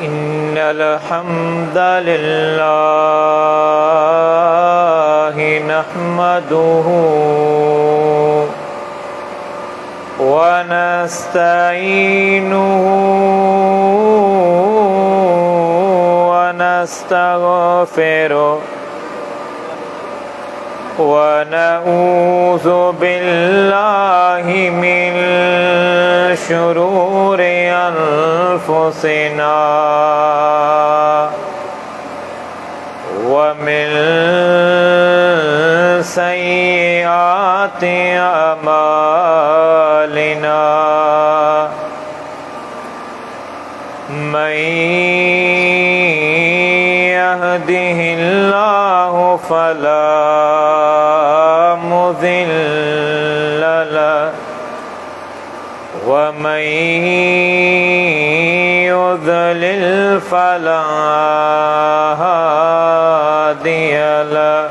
إن الحمد لله نحمده ونستعينه ونستغفره ونعوذ بالله من شرور أنفسنا ومن سيئات أعمالنا من يهده الله فلا مضل له ومن يضلل فلا هادي له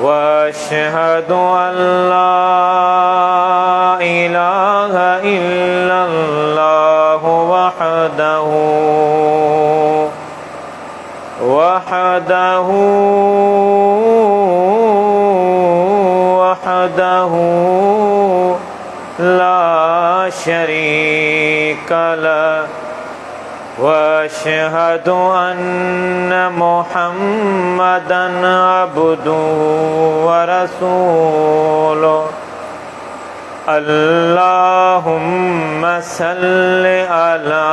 واشهد ان لا اله الا الله وحده وحده وحده لا شريك له واشهد ان محمدا عبده ورسوله اللهم صل على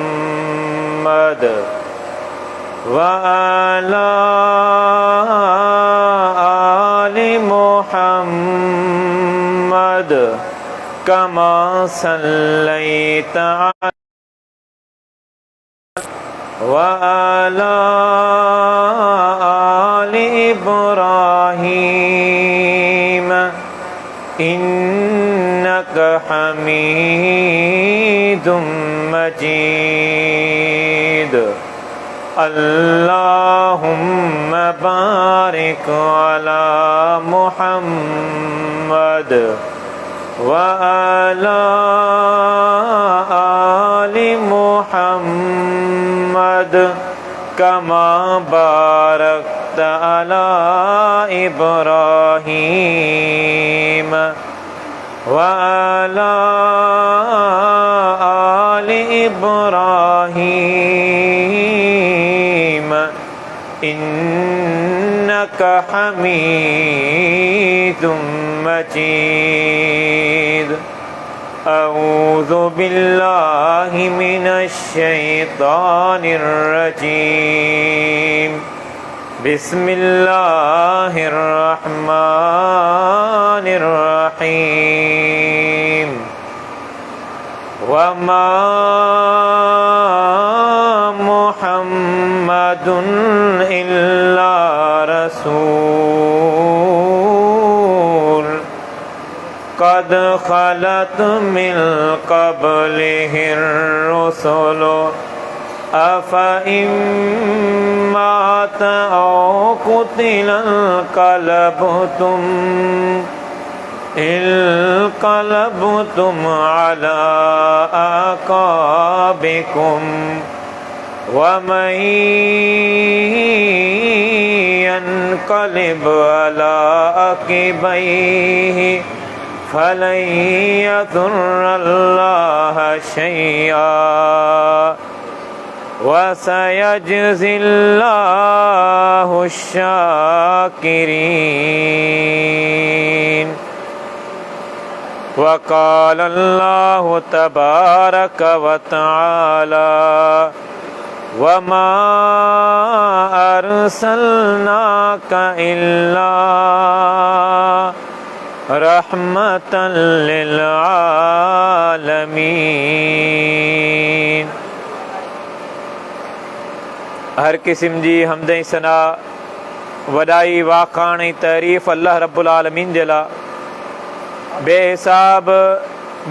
محمد وعلى آل محمد كما صليت على وعلى آل إبراهيم إنك حميد مجيد اللهم بارك على محمد وعلى آل محمد كما باركت على إبراهيم وعلى آل إبراهيم إنك حميد مجيد أعوذ بالله من الشيطان الرجيم بسم الله الرحمن الرحيم وما محمد إلا رسول قد خلت من قبله الرسل أفإن مات أو قتل انقلبتم انقلبتم على أعقابكم ومن ينقلب على عقبيه فلن يضر الله شيئا وسيجزي الله الشاكرين وقال الله تبارك وتعالى وما أرسلناك إلا رحمة للعالمين هر قسم جي حمد ۽ ثنا، وڏائي، واکاڻ ۽ تعريف الله رب العالمين جي لاء. بي حساب،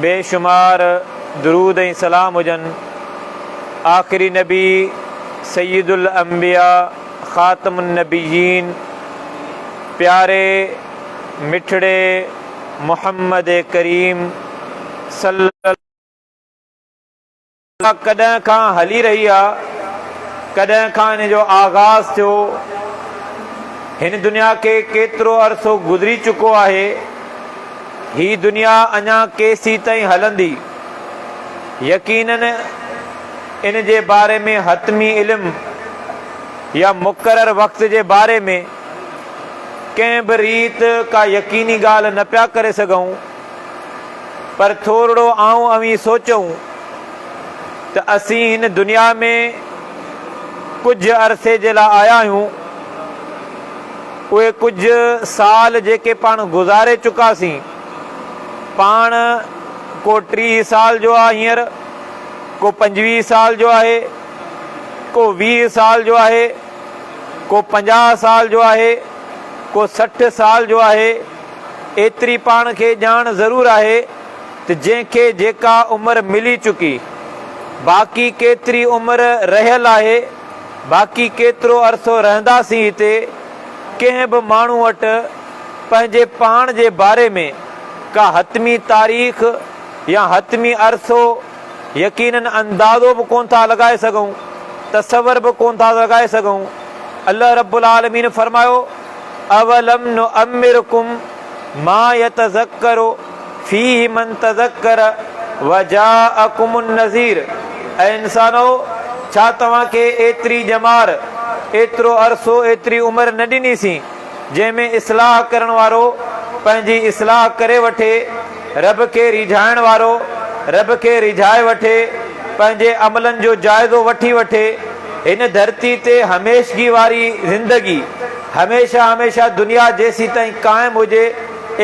بي شمار درود ۽ سلام هجن آخري نبي سيد الانبياء خاتم النبيين پياري مٺڙي محمد ڪريم صلي ڪڏهن کان هلي رهي آ، ڪڏهن کان ان جو آغاز ٿيو، هن دنيا کي ڪيترو عرصو گذري چڪو آهي، هي دنيا اڃا ڪيسيتائين هلندي، يقينن ان جي باري ۾ حتمي علم يا مقرر وقت جي باري ۾ ڪنهن به ريت ڪا يقيني ڳالهه نه پيا ڪري سگهون، پر ٿورڙو آئون اوهين سوچون ته اسين هن دنيا ۾ ڪجهه عرصي جي لاء آيا آهيون، اهي ڪجهه سال جيڪي پاڻ گذاري چڪاسين، پاڻ ڪو 30 سال جو آهي هينئر، ڪو 25 سال جو آهي، ڪو 20 سال جو آهي، ڪو 50 سال جو آهي، ڪو 60 سال جو آهي، ايتري پاڻ کي ڄاڻ ضرور آهي ته جنهن کي جيڪا عمر ملي چڪي، باقي ڪيتري عمر رهيل آهي، باقي ڪيترو عرصو رهنداسين هتي، ڪنهن به ماڻهو وٽ پنهنجي پاڻ جي باري ۾ ڪا حتمي تاريخ يا حتمي عرصو يقينن اندازو به ڪونه ٿا لڳائي سگهون، تصور به ڪونه ٿا لڳائي سگهون. الله رب العالمين فرمايو، اولم نعمرڪم ما يتذڪر فيه من تذڪر وجاءڪم النذير اي انسانؤ! ڇا توهان کي ايتري ڄمار، ايترو عرصو، ايتري عمر نه ڏنيسين، جنهن ۾ اصلاح ڪرڻ وارو پنهنجي اصلاح ڪري وٺي، رب کي ريجهائڻ وارو رب کي ريجهائي وٺي، پنهنجي عملن جو جائزو وٺي وٺي، هن ڌرتي تي هميشگي واري زندگي هميشه هميشه دنيا جيسيتائين قائم هجي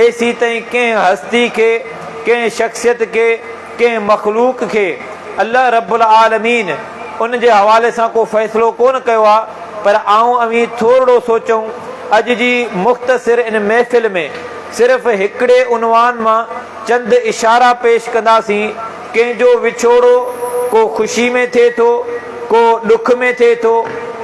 ايسيتائين ڪنهن هستي کي، ڪنهن شخصيت کي، ڪنهن مخلوق کي الله رب العالمين ان جي حوالي سان ڪو فيصلو ڪونه ڪيو آ پر آئون اوهين ٿورڙو سوچون اڄ جي مختصر ان محفل ۾ صرف هڪڙي عنوان مان چند اشارا پيش ڪنداسين ڪنهن جو وڇوڙو ڪو خوشي ۾ ٿئي ٿو، ڪو ڏک ۾ ٿئي ٿو،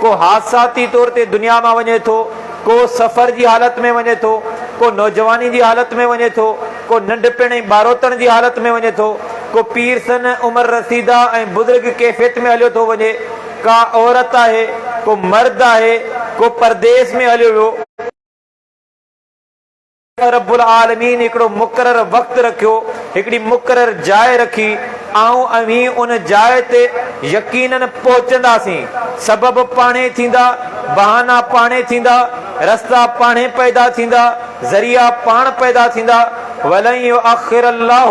ڪو حادثاتي طور تي دنيا مان وڃي ٿو، ڪو سفر جي حالت ۾ وڃي ٿو، ڪو نوجواني جي حالت ۾ وڃي ٿو، ڪو ننڍپڻ ۽ ٻاروتڻ جي حالت ۾ وڃي ٿو، ڪو پير سن، عمر رسيده ۽ بزرگ ڪيفيت ۾ هليو ٿو وڃي، ڪا عورت آهي، ڪو مرد آهي، ڪو پرديس ۾ هليو ويو. رب العالمين هڪڙو مقرر وقت رکيو، هڪڙي مقرر جاء رکي، آئون اوهين ان جاء تي يقيناً پهچنداسين، سبب پاڻهي ٿيندا، بهانا پاڻهي ٿيندا، رستا پاڻهي پيدا ٿيندا، ذريعا پاڻ پيدا ٿيندا، ولن يؤخر الله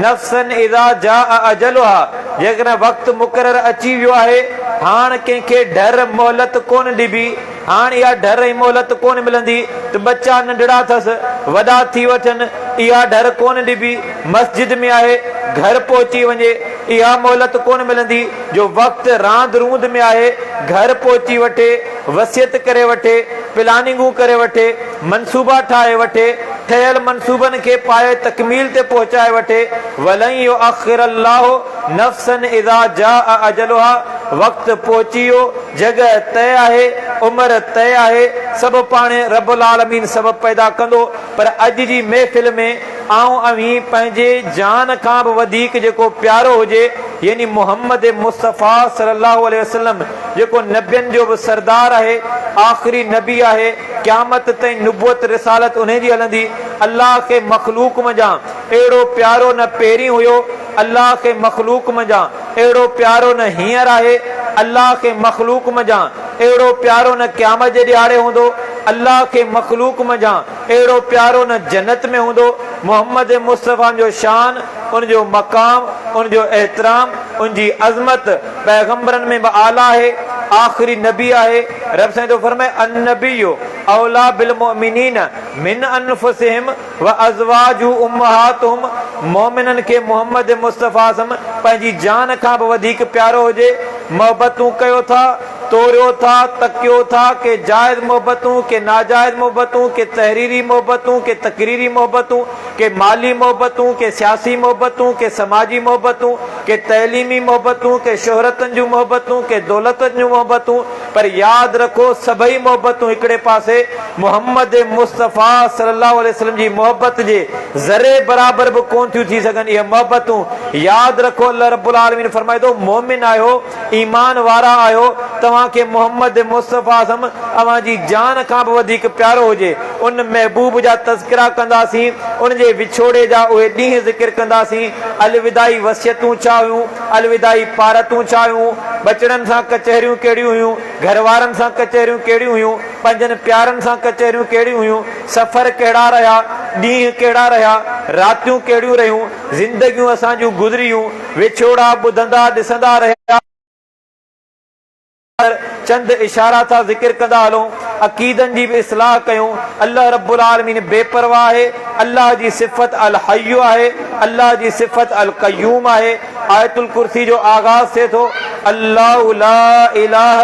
نفسا اذا جاء اجلها جيڪڏهن وقت مقرر اچي ويو آهي، هاڻ ڪنهن کي ڍر، مهلت، ڪونه ڏبي. هاڻ اها ڍر ۽ مهلت ڪونه ملندي ته ٻچا ننڍڙا اٿس، وڏا ٿي وٺن، اها ڍر ڪونه ڏبي، مسجد ۾ آهي، گهر پهچي وڃي، اها مهلت ڪونه ملندي جو وقت راند روند ۾ آهي، گهر پهچي وٺي، وصيت ڪري وٺي، پلاننگون ڪري وٺي، منصوبا ٺاهي وٺي، ٺهيل منصوبن کي پايه تڪميل تي پهچائي وٺي، ولن يؤخر الله نفسا اذا جاء اجلها، وقت پهچي ويو، جڳهه طئي آهي، عمر طئي آهي، سڀ پاڻهي رب العالمين سبب پيدا ڪندو، پر اڄ جي محفل ۾ آئون اوهين پنهنجي جان کان به وڌيڪ جيڪو پيارو هجي يعني محمد مصطفيٰ صلي الله عليه وسلم جيڪو نبين جو به سردار آهي، آخري نبي آهي، قيامت تائين نبوت رسالت انهي جي هلندي، الله کي مخلوق منجهان اهڙو پيارو نه پهرين هيو، الله کي مخلوق منجهان اهڙو پيارو نه هينئر آهي، الله کي مخلوق منجهان اهڙو پيارو نه قيامت جي ڏهاڙي هوندو، الله کي مخلوق منجهان اهڙو پيارو نه جنت ۾ هوندو، محمد مصطفيٰ جو شان، ان جو مقام، ان جو احترام، ان جي عظمت پيغمبرن ۾ به اعليٰ آهي، آخري نبي آهي، رب سائين ٿو فرمائي، النبي اوليٰ بالمؤمنين من انفسهم وازواجه امهاتهم مؤمنن کي محمد مصطفيٰ صه پنهنجي جان کان به وڌيڪ پيارو هجي، محبتون ڪيو ٿا، توريو ٿا، تڪيو ٿا، ڪي جائز محبتون، ڪي ناجائز محبتون، ڪي تحريري محبتون، ڪي تقريري محبتون، ڪي مالي محبتون، ڪي سياسي محبتون، ڪي سماجي محبتون، ڪي تعليمي محبتون، ڪي شهرتن جون محبتون، ڪي دولتن جون محبتون، پر ياد رکو سڀئي محبتون هڪڙي پاسي محمد مصطفيٰ صلي الله عليه وسلم جي محبت جي ذري برابر به ڪون ٿيون ٿي سگهن اهي محبتون ياد رکو الله رب العالمين فرمائي ٿو مؤمن آهيو ايمان وارا آهيو توهان کي محمد مصطفيٰ صم اوهان جي جان کان به وڌيڪ پيارو هجي ان محبوب جا تذڪرا ڪنداسين ان جي وڇوڙي جا اهي ڏينهن ذڪر ڪنداسين الوداعي وصيتون ڇا هيون الوداعي پارتون ڇا هيون ٻچڙن سان ڪچهريون ڪهڙيون هيون گهر وارن سان ڪچهريون ڪهڙيون هيون پنهنجن پيارن سان ڪچهريون ڪهڙيون هيون سفر ڪهڙا رهيا ڏينهن ڪهڙا رهيا راتيون ڪهڙيون رهيون زندگيون اسان جون گذريون وڇوڙا ٻڌندا ڏسندا رهيا. چند اشارا ٿا ذڪر ڪندا هلون، عقيدن جي به اصلاح ڪيون، الله رب العالمين بي پرواهه آهي، الله جي صفت الحي آهي، الله جي صفت القيوم آهي، آيت الڪرسي جو آغاز ٿئي ٿو، الله لا اله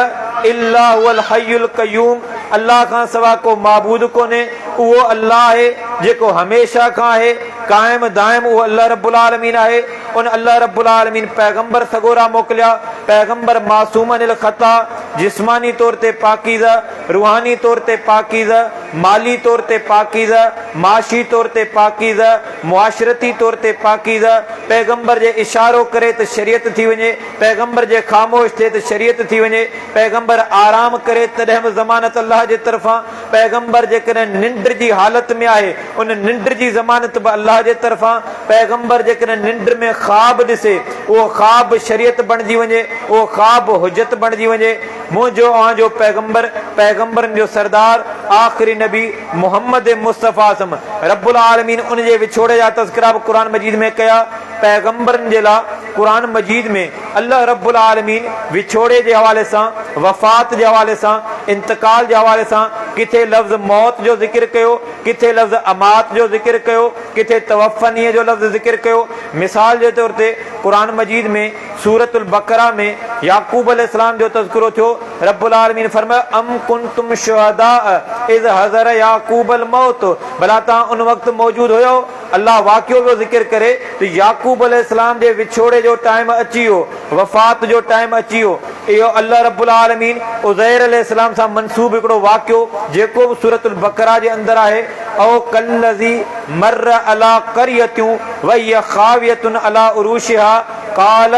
الا هو الحي القيوم، الله کان سوا ڪو معبود ڪونهي، اهو الله آهي جيڪو هميشه کان آهي، قائم دائم اهو الله رب العالمين آهي. ان الله رب العالمين پيغمبر سڳورا موڪليا، پيغمبر معصوم عن الخطا، جسماني طور تي پاڪيزه، روحاني طور تي پاڪيزه، مالي طور تي پاڪيزه، معاشي طور تي پاڪيزه، معاشرتي طور تي پاڪيزه، پيغمبر جي اشارو ڪري ته شريعت ٿي وڃي، پيغمبر جي خاموش ٿئي ته شريعت ٿي وڃي، پيغمبر آرام ڪري تڏهن به ضمانت الله جي طرفان، پيغمبر جيڪڏهن ننڊ جي حالت ۾ آهي، ان ننڊ جي ضمانت به الله جي طرفان، پيغمبر جيڪڏهن ننڊ ۾ خواب ڏسي، اهو خواب به شريعت بڻجي وڃي، اهو خواب به حجت بڻجي وڃي. منهنجو اوهان جو پيغمبر، پيغمبرن جو سردار، آخري نبي محمد مصطفيٰ صه رب العالمين ان جي وڇوڙي جا تذڪرا به قرآن مجيد ۾ ڪيا. پيغمبرن جي لاء قرآن مجيد ۾ الله رب العالمين وڇوڙي جي حوالي سان، وفات جي حوالي سان، انتقال جي حوالي سان ڪٿي لفظ موت جو ذڪر ڪيو، ڪٿي لفظ امات جو ذڪر ڪيو، ڪٿي توفنيء جو لفظ ذڪر ڪيو. مثال جي طور تي قرآن مجيد ۾ سورة البقره ۾ يعقوب عليه السلام جو تذڪرو ٿيو، رب العالمين فرمايو، ام ڪنتم شهداء اذ حضر يعقوب الموت ڀلا توهان ان وقت موجود هيؤ؟ الله واقعو پيو ذڪر ڪري ته يعقوب عليه السلام جي وڇوڙي جو ٽائيم اچي ويو، وفات جو ٽائيم اچي ويو. اهو الله رب العالمين عزير عليه السلام سان منسوب هڪڙو واقعو جيڪو به سورة البقره جي اندر آهي، او ڪالذي مر علي قرية وهي خاوية علي عروشها قال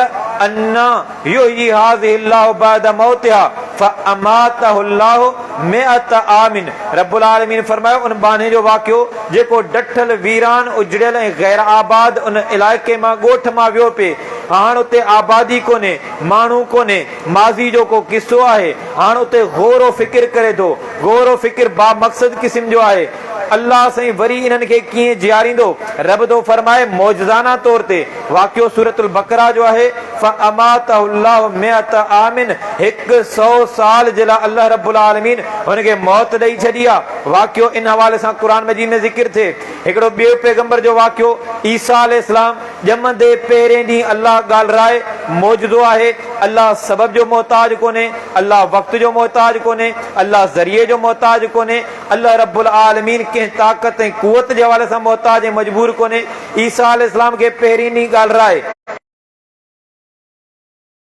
انيٰ يحيي هذه الله بعد موتها فاماته الله مئة عام رب العالمين فرمايو ان ٻانهي جو واقعو جيڪو ڊٺل ويران اجڙيل ۽ غير آباد ان علائقي مان ڳوٺ مان ويو پئي هاڻ اتي آبادي ڪونهي ماڻهو ڪونهي ماضي جو ڪو قصو آهي هاڻ اتي غور و فڪر ڪري ٿو غور و فڪر بامقصد قسم جو آهي الله سائين وري انهن کي ڪيئن جياريندو؟ رب ٿو فرمائي معجزانه طور تي، واقعو سورة البقره جو آهي، فاماته الله مئة عام هڪ سئو سال جي لاء الله رب العالمين هن کي موت ڏئي ڇڏي آ، واقعو ان حوالي سان قرآن مجيد ۾ ذڪر ٿئي. هڪڙو ٻيو پيغمبر جو واقعو، عيسيٰ عليه السلام ڄمندي پهرين ڏينهن الله ڳالهرائي، معجزو آهي، الله سبب جو محتاج ڪونهي، الله وقت جو محتاج ڪونهي، الله ذريعي جو محتاج ڪونهي، الله رب العالمين ڪنهن طاقت ۽ قوت جي حوالي سان محتاج ۽ مجبور ڪونهي. عيسيٰ عليه السلام کي پهرين ڏينهن ڳالهرائي.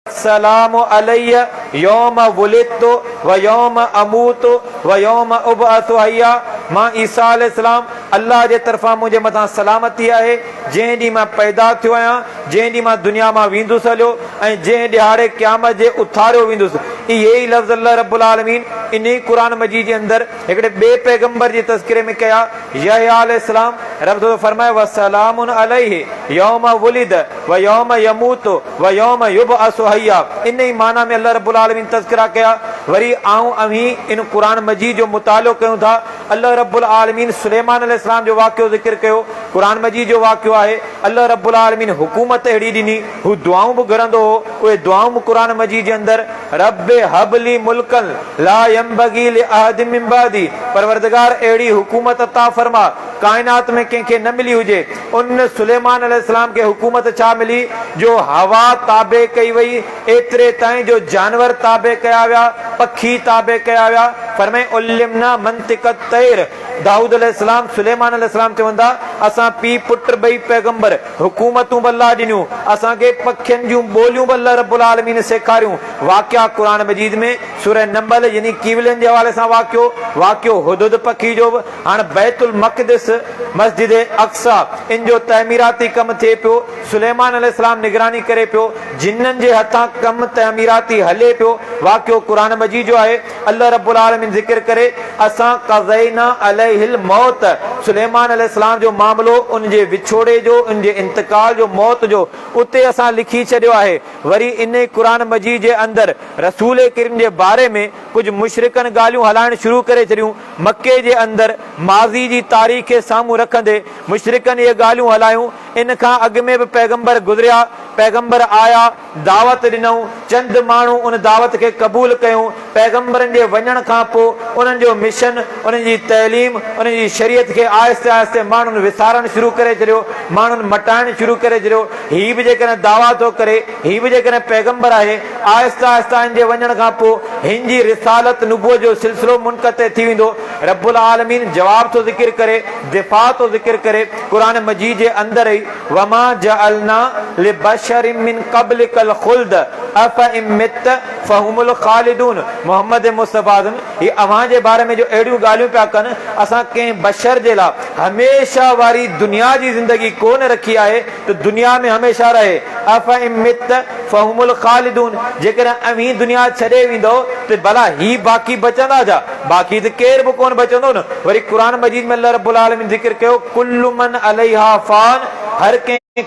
السلام علي يوم ولدت ويوم اموت ويوم ابعث حيا مان عيسيٰ عليه السلام الله جي طرفان منهنجي مٿان سلامتي آهي جنهن ڏينهن مان پيدا ٿيو آهيان جنهن ڏينهن مان دنيا مان ويندس هليو ۽ جنهن ڏهاڙي قيامت جي اٿاريو ويندس. اهي ئي لفظ الله رب العالمين انهي قرآن مجيد جي اندر هڪڙي ٻئي پيغمبر جي تذڪري ۾ ڪيا، يحيٰ عليه السلام، رب ٿو فرمائي وسلام عليه يوم ولد ويوم يموت ويوم يبعث حيا انهي معنيٰ ۾ الله رب العالمين تذڪرا ڪيا. وري آئون اوهين ان قرآن مجيد جو مطالعو ڪيون ٿا، الله رب العالمين سليمان عليه السلام جو واقعو ذڪر ڪيو، قرآن مجيد جو واقعو آهي، الله رب العالمين حڪومت اهڙي ڏني، هو دعائون به گهرندو هو، اهي دعائون به قرآن مجيد جي اندر، رب هب لي ملڪا لا ينبغي لاحد من بعدي، پروردگار اهڙي حڪومت عطا فرما، ڪائنات ۾ ڪنهن کي نه ملي هجي، ان سليمان عليه السلام کي حڪومت ڇا ملي جو هوا تابع ڪئي وئي، ايتري تائين جو جانور تابع ڪيا ويا، پکي تابع ڪيا ويا، فرمائين علمنا منطق الطير، دائود عليه السلام، سليمان عليه السلام چون ٿا، اسان پيء پٽ ٻئي پيغمبر، حڪومتون به الله ڏنيون، اسان کي پکين جون ٻوليون به الله رب العالمين سيکاريون، واقعا قرآن مجيد ۾ سوره نمل يعني ڪيولين جي حوالي سان واقعو، واقعو هدهد پکي جو به، هاڻ بيت المقدس، مسجد اقصيٰ، ان جو تعميراتي ڪم ٿئي پيو، سليمان عليه السلام نگراني ڪري پيو، جنن جي هٿان ڪم تعميراتي هلي پيو، واقعو قرآن مجيد جو آهي، الله رب العالمين ذڪر ڪري، اسان قضينا عليه الموت، سليمان عليه السلام جو معاملو ان جي وڇوڙي جو، ان جي انتقال جو، موت جو، اتي اسان لکي ڇڏيو آهي، وري انهي قرآن مجيد جي اندر رسول ڪريم جي باري ۾ ڪجهه مشرڪن ڳالهيون هلائڻ شروع ڪري ڇڏيون، مڪي جي اندر ماضي جي تاريخ کي سامهون رکندي مشرڪن اهي ڳالهيون هلايون، ان کان اڳ ۾ به پيغمبر گذريا، پيغمبر آيا، دعوت ڏنائون، چند ماڻهو ان دعوت کي قبول ڪيون، پيغمبرن جي وڃڻ کان پوء انهن جو مشن، انهن جي تعليم، انهن جي شريعت کي آهستي آهستي ماڻهن وسارڻ شروع ڪري ڇڏيو، ماڻهن مٽائڻ شروع ڪري ڇڏيو، هي به جيڪڏهن دعويٰ ٿو ڪري، هي به جيڪڏهن پيغمبر آهي، آهستي آهستي هن جي وڃڻ کان پوء هن جي رسالت، نبوت، جو سلسلو منقطع ٿي ويندو. رب العالمين جواب ٿو ذڪر ڪري، دفاع ٿو ذڪر ڪري، قرآن مجيد جي اندر ئي، وما جعلنا لبشر من قبلک الخلد افان مت فهم الخالدون محمد مصطفيٰ صه هي اوهان جي باري ۾ جو اهڙيون ڳالهيون پيا ڪن، اسان ڪنهن بشر جي لاء هميشه واري دنيا جي زندگي ڪو نه رکي آهي ته دنيا ۾ هميشه رهي، افان مت فهم الخالدون جيڪڏهن اوهين دنيا ڇڏي ويندؤ ته ڀلا هي باقي بچندا ڇا؟ باقي ته ڪير به ڪونه بچندو نه. وري قرآن مجيد ۾ الله رب العالمين ذڪر ڪيو ڪل من عليها فان هر ڪنهن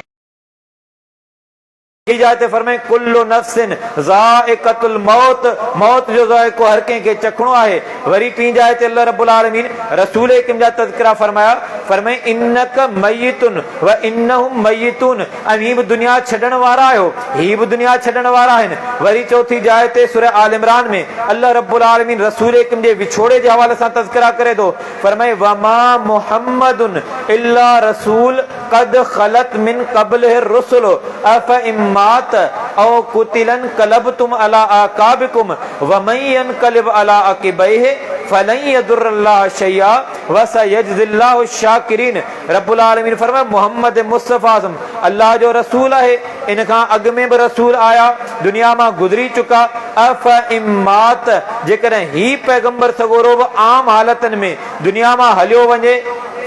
ٻي جاء تي فرمائين ڪل نفس ذائقة الموت موت جو ذائقو هر ڪنهن کي چکڻو آهي. وري ٽين جاء تي الله رب العالمين رسول اڪرم جا تذڪرا فرمايا، فرمائين انک ميت و انهم ميتون اوهين به دنيا ڇڏڻ وارا آهيو، هي به دنيا ڇڏڻ وارا آهن. وري چوٿين جاء تي سوره آل عمران ۾ الله رب العالمين رسول اڪرم جي وڇوڙي جي حوالي سان تذڪرا ڪري ٿو، فرمائين وما محمد الا رسول قد خلت من قبله الرسل افان مات او قتل انقلبتم علي اعقابڪم ومن ينقلب علي عقبيه فلن يضر الله شيئا وسيجزي الله الشاڪرين رب العالمين فرمايو محمد مصطفيٰ صه الله جو رسول آهي ان کان اڳ ۾ به رسول آيا دنيا مان گذري چڪا افان مات جيڪڏهن هي پيغمبر سڳورو به عام حالتن ۾ دنيا مان هليو وڃي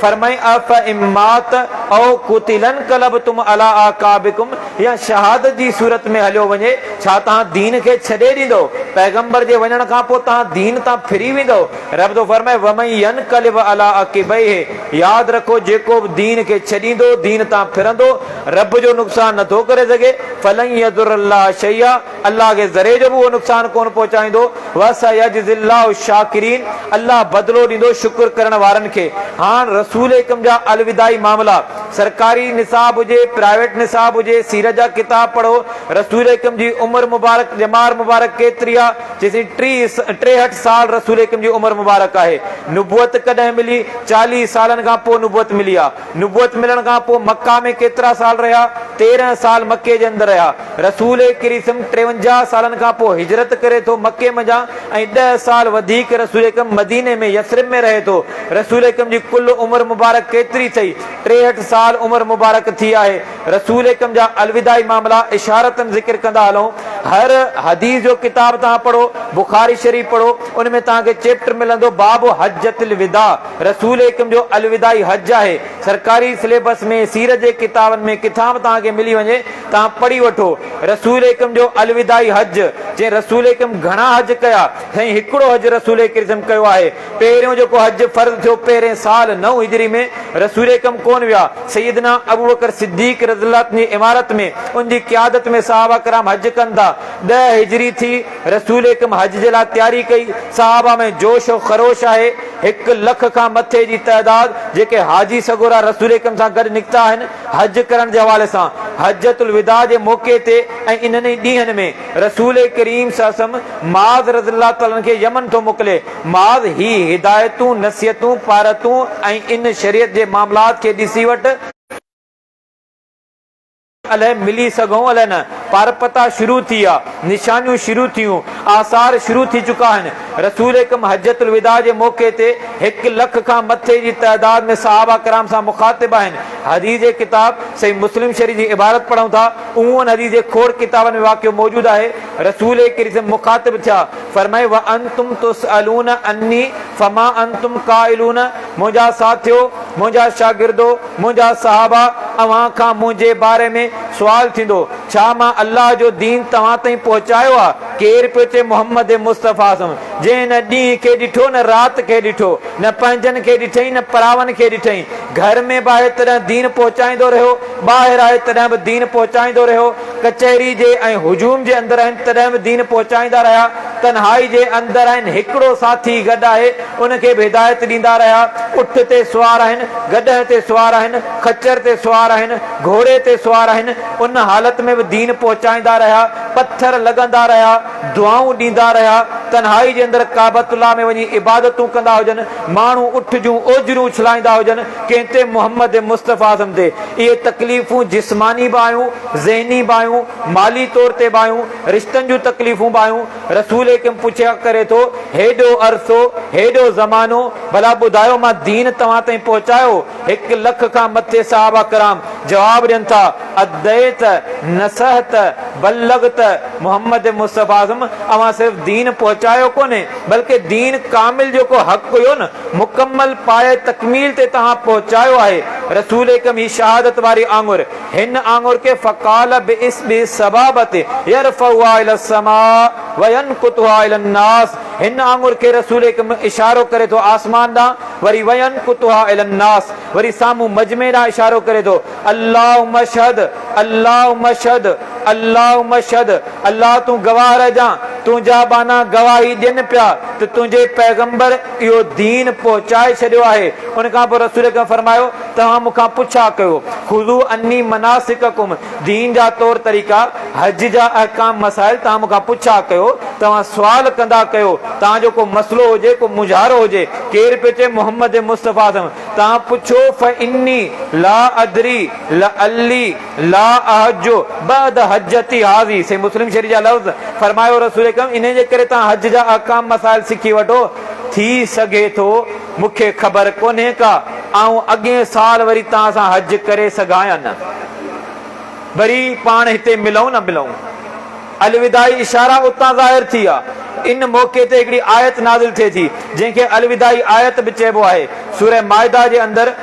فرمائين افان مات او قتل انقلبتم علي اعقابڪم يا شهادت جي صورت ۾ هليو وڃي ڇا توهان دين کي ڇڏي ڏيندؤ پيغمبر جي وڃڻ کان پوء توهان دين تان ڦري ويندؤ رب ٿو فرمائي ومن ينقلب علي عقبيه ياد رکو جيڪو به دين کي ڇڏيندو دين تان ڦرندو رب جو نقصان نٿو ڪري سگهي فلن يضر الله شيئا الله کي ذري جو به اهو نقصان ڪونه پهچائيندو وسيجزي الله الشاڪرين الله بدلو ڏيندو شڪر ڪرڻ وارن کي هاڻ رسول اڪرم جا الوداعي معاملا سرڪاري نصاب هجي پرائيويٽ نصاب هجي سيرت جا ڪتاب پڙهو رسول اڪرم جي عمر مبارڪ ڄمار مبارڪ ڪيتري آ جيسين ٽيهٺ سال رسول اڪرم جي عمر مبارڪ آهي. نبوت ڪڏهن ملي؟ 40 سالن کان پوء نبوت ملي آ. نبوت ملڻ کان پوء مڪه ۾ ڪيترا سال رهيا؟ 13 سال مڪي جي اندر رهيا. رسول ڪريم 53 سالن کان پوء هجرت ڪري ٿو مڪي منجهان ۽ ڏهه سال وڌيڪ رسول اڪرم مديني ۾ يثرب ۾ رهي ٿو. رسول اڪرم جي ڪل عمر مبارڪ ڪيتري ٿئي؟ 63 سال عمر مبارڪ ٿي آهي. رسول اڪرم جا الوداعي معاملا اشارتاً ذڪر ڪندا هلون. هر حديث جو ڪتاب توهان پڙهو، بخاري شريف پڙهو، ان ۾ توهان کي چيپٽر ملندو باب حجة الوداع، رسول اڪرم جو الوداعي حج آهي. سرڪاري سليبس ۾ سيرت جي ڪتابن ۾ ڪٿان به توهان کي ملي وڃي، توهان پڙهي وٺو. رسول اڪرم جو الوداعي حج، جنهن رسول اڪرم گهڻا حج ڪيا، سائين هڪڙو حج رسول اڪرم ڪيو آهي. پهريون جيڪو حج فرض ٿيو پهرين سال نو هجري ۾ رسول اڪرم ڪونه ويا، سيدنا ابوبڪر صديق رضي الله عنه جي امارت ۾ ان جي قيادت ۾ صحابه ڪرام حج ڪن ٿا. 10 هجري ٿي، رسول اڪرم حج جي لاء تياري ڪئي، صحابه ۾ جوش و خروش آهي، هڪ لک کان مٿي جي تعداد جيڪي حاجي سڳورا رسول اڪرم سان گڏ نڪتا آهن حج ڪرڻ جي حوالي سان حجة الوداع جي موقعي تي ۽ انهن ئي ڏينهن ۾ رسول ڪريم صلي الله عليه وسلم معاذ رضي الله تعالٰي عنه کي يمن ٿو موڪلي، معاذ هي هدايتون، نصيحتون، پارتون ۽ ان شريعت جي معاملات کي ڏسي وٺ، الائي ملي سگهون الائي نه، پر پتا شروع ٿي ويا، نشانيون شروع ٿيون، آثار شروع ٿي چڪا آهن. رسول اڪرم حجة الوداع جي موقعي تي هڪ لک کان مٿي جي تعداد ۾ صحابه ڪرام سان مخاطب آهن. حديث جي ڪتاب صحيح مسلم شريف جي عبارت پڙهون ٿا، عموماً حديث جي کوڙ ڪتابن ۾ واقعو موجود آهي. رسول ڪريم مخاطب ٿيا، فرمايو، وانتم تسئلون عني فما انتم قائلون منهنجا ساٿيو، منهنجا شاگردو، منهنجا صحابه، اوهان کان منهنجي باري ۾ سوال ٿيندو، ڇا مان الله جو دين توهان تائين پهچايو آ؟ ڪير پيو چئي محمد مصطفيٰ صه جنهن نه ڏينهن کي ڏٺو نه رات کي ڏٺو، نه پنهنجن کي ڏٺئين نه پراون کي ڏٺئين، گهر ۾ به آهي تڏهن دين پهچائيندو رهيو، ٻاهر آهي تڏهن به دين پهچائيندو رهيو، ڪچهري جي ۽ هجوم جي اندر آهن تڏهن به دين پهچائيندا رهيا، تنهائي جي اندر آهن هڪڙو ساٿي گڏ آهي ان کي به هدايت ڏيندا رهيا، اٺ تي سوار آهن، گڏهه تي سوار آهن، خچر تي سوار آهن، گهوڙي تي سوار آهن، ان حالت ۾ به دين پهچائيندا رهيا، پٿر لڳندا رهيا، دعائون ڏيندا رهيا، تنهائي جي اندر ڪعبة الله ۾ وڃي عبادتون ڪندا هجن، ماڻهو اٺ جون اوجريون اڇلائيندا هجن، ڪنهن تي محمد مصطفيٰ صه تي اهي تڪليفون جسماني به آيون، ذهني به آيون، مالي طور تي به آيون، رشتن جون تڪليفون به آيون، رسول اڪرم پڇا ڪري ٿو، هيڏو عرصو، هيڏو زمانو، ڀلا ٻڌايو مان دين توهان تائين پهچايو؟ هڪ لک کان مٿي صحابه ڪرام جواب ڏين ٿا، اديت، نصحت، بلغت، محمد مصطفيٰ صه اوهان صرف دين پهچايو ڪونهي، بلڪه دين ڪامل جيڪو حق هيو نه، مڪمل پايه تڪميل تي توهان پهچايو آهي. رسول اڪرم هي شهادت واري آڱر، هن آڱر کي فقال باصبعه السبابة يرفعها الي السماء وينڪتها الي الناس هن آڱر کي رسول اڪرم اشارو ڪري ٿو آسمان ڏانهن وري وينڪتها الي الناس وري سامهون مجمع ڏانهن اشارو ڪري ٿو اللهم اشهد اللهم اشهد اللهم اشهد الله تون گواهه رهجان تنهنجا ٻانها گواهي ڏين پيا ته تنهنجي پيغمبر اهو دين پهچائي ڇڏيو آهي ان کان پوء رسول اڪرم فرمايو توهان مون کان پڇا ڪيو، خذو عني مناسڪکم، دين جا طور طريقا، حج جا احڪام مسائل توهان مون کان پڇا ڪيو، توهان سوال ڪندا ڪيو، توهان جو ڪو مسئلو هجي، ڪو مونجهارو هجي، ڪير پيو چئي محمد مصطفيٰ صه، توهان پڇو فاني لا ادري لعلي لا احج بعد حجتي هذه، صحيح مسلم شريف جا لفظ، فرمايو رسول اڪرم انهي جي ڪري توهان حج جا احڪام مسائل سکي وٺو، ٿي سگهي ٿو مون کي خبر ڪونهي ڪا، آئون اڳئين سال وري توهان سان حج ڪري سگهان يا نه. وري پاڻ هتي ملون نه ملون. الوداعي اشارا اتان ظاهر ٿي ويا. ان موقعي تي هڪڙي آيت نازل ٿئي ٿي، جنهن کي الوداعي آيت به چئبو آهي. سوره مائده جي اندر.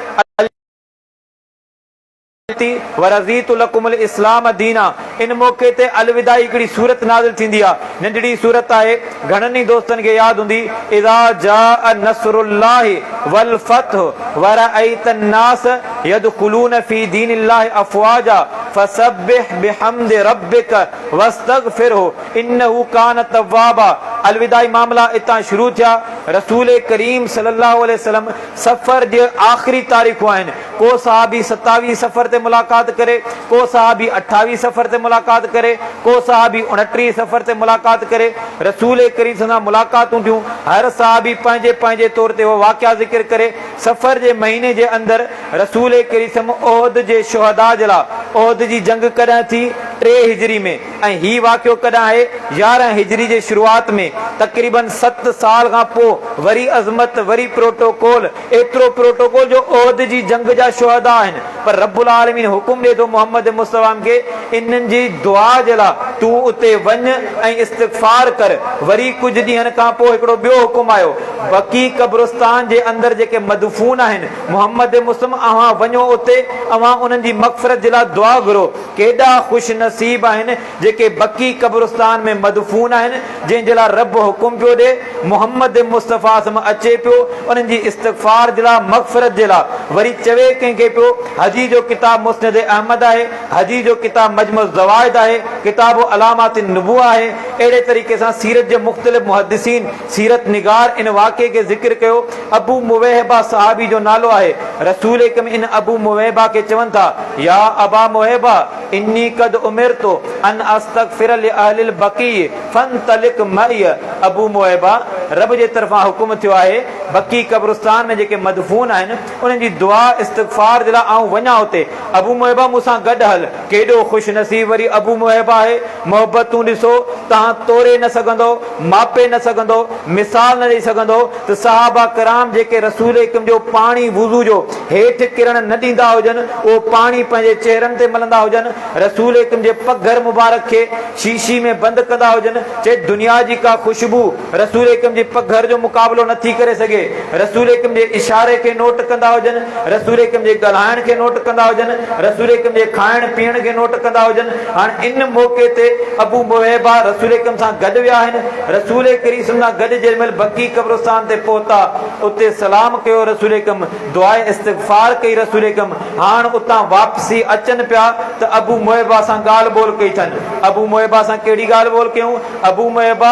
ٿي، ورضيت لڪم الاسلام دينا، ان موقعي تي الوداعي هڪڙي سورت نازل ٿيندي آ، ننڍڙي سورت آهي، گهڻن ئي دوستن کي ياد هوندي، اذا جاء نصر الله والفتح ورأيت الناس يدخلون في دين الله افواجا فسبح بحمد ربک واستغفره انه ڪان توابا، الوداعي معاملا اتان شروع ٿيا، رسول ڪريم صلي الله عليه وسلم صفر جي آخري تاريخون آهن، ڪو صحابي ستاويهه صفر تي ملاقات ڪري، ڪو صحابي اٺاويهه صفر تي ملاقات ڪري، ڪو صحابي اڻٽيهه صفر تي ملاقات ڪري، رسول ڪريم صلعم سان ملاقاتون ٿيون، هر صحابي پنهنجي پنهنجي طور تي اهو واقعا ذڪر ڪري، صفر جي مهيني جي اندر رسول ڪريم صلعم احد جي شهداء جي لاء احد جي جنگ ڪڏهن ٿي؟ ٽي هجري ۾ ۽ هي واقعو ڪڏهن آهي؟ 11 هجري جي شروعات ۾ تقريباً ست سال کان پوء وري عظمت وري پروٽوڪول ايترو پروٽوڪول جو احد جي جنگ جا شهداء آهن پر رب العالمين حڪم ڏئي ٿو محمد مصطفيٰ کي انهن جي دعا جي لاء تون اتي وڃ ۽ استغفار ڪر وري ڪجهه ڏينهن کان پوء هڪڙو ٻيو حڪم آيو بقيع قبرستان جي اندر جيڪي مدفون آهن محمد مصطفيٰ اوهان وڃو اتي اوهان انهن جي مغفرت جي لاء دعا گهرو ڪيڏا خوش نصيب آهن جيڪي بقيع قبرستان ۾ مدفون آهن، جنهن جي لاء رب حڪم پيو ڏئي، محمد مصطفيٰ صه اچي پيو انهن جي استغفار جي لاء، مغفرت جي لاء، وري چوي ڪنهن کي پيو، حديث جو ڪتاب مسند احمد آهي، حديث جو ڪتاب مجمع الزوائد آهي، ڪتاب علامات النبوة آهي، اهڙي طريقي سان سيرت جي مختلف محدثين، سيرت نگار ان واقعي کي ذڪر ڪيو، ابو مويهبه صحابي جو نالو آهي، رسول اڪرم ان ابو مويهبه کي چون ٿا، يا ابا مويهبه! اني قد امرت ان استغفر لاهل البقيع فانطلق معي ابو موهبه رب جي طرفان حڪم ٿيو آهي بقيع قبرستان ۾ جيڪي مدفون آهن انهن جي دعا استغفار جي لاء آئون وڃان اتي ابو موهبه مون سان گڏ هل ڪيڏو خوش نصيب وري ابو موهبه آهي محبتون ڏسو توهان توري نه سگهندؤ ماپي نه سگهندؤ مثال نه ڏئي سگهندؤ ته صحابه ڪرام جيڪي رسول اڪرم جو پاڻي وضو جو هيٺ ڪرڻ نه ڏيندا هجن اهو پاڻي پنهنجي چهرن تي ملندا هجن رسول اڪرم جي پگهر مبارڪ کي شيشي ۾ بند ڪندا هجن چي دنيا جي ڪا خوشبو رسول اڪرم جي پگهر جو مقابلو نه ٿي ڪري سگهي رسول اڪرم جي اشاري کي نوٽ ڪندا هجن رسول اڪرم جي ڳالهائڻ کي نوٽ ڪندا هجن رسول اڪرم جي کائڻ پيئڻ کي نوٽ ڪندا هجن هاڻ ان موقعي تي ابو موهبه رسول اڪرم سان گڏ ويا آهن. رسول ڪريم صلعم سان گڏ جنهن مهل بقيع قبرستان تي پهتا، اتي سلام ڪيو رسول اڪرم، دعاء استغفار ڪئي رسول اڪرم، هاڻ اتان واپسي اچن پيا ته ابو موهبه سان ڳالهه ٻولهه ڪئي اٿن. ابو موهبه سان ڪهڙي ڳالهه ٻولهه ڪيائون؟ ابو موهبه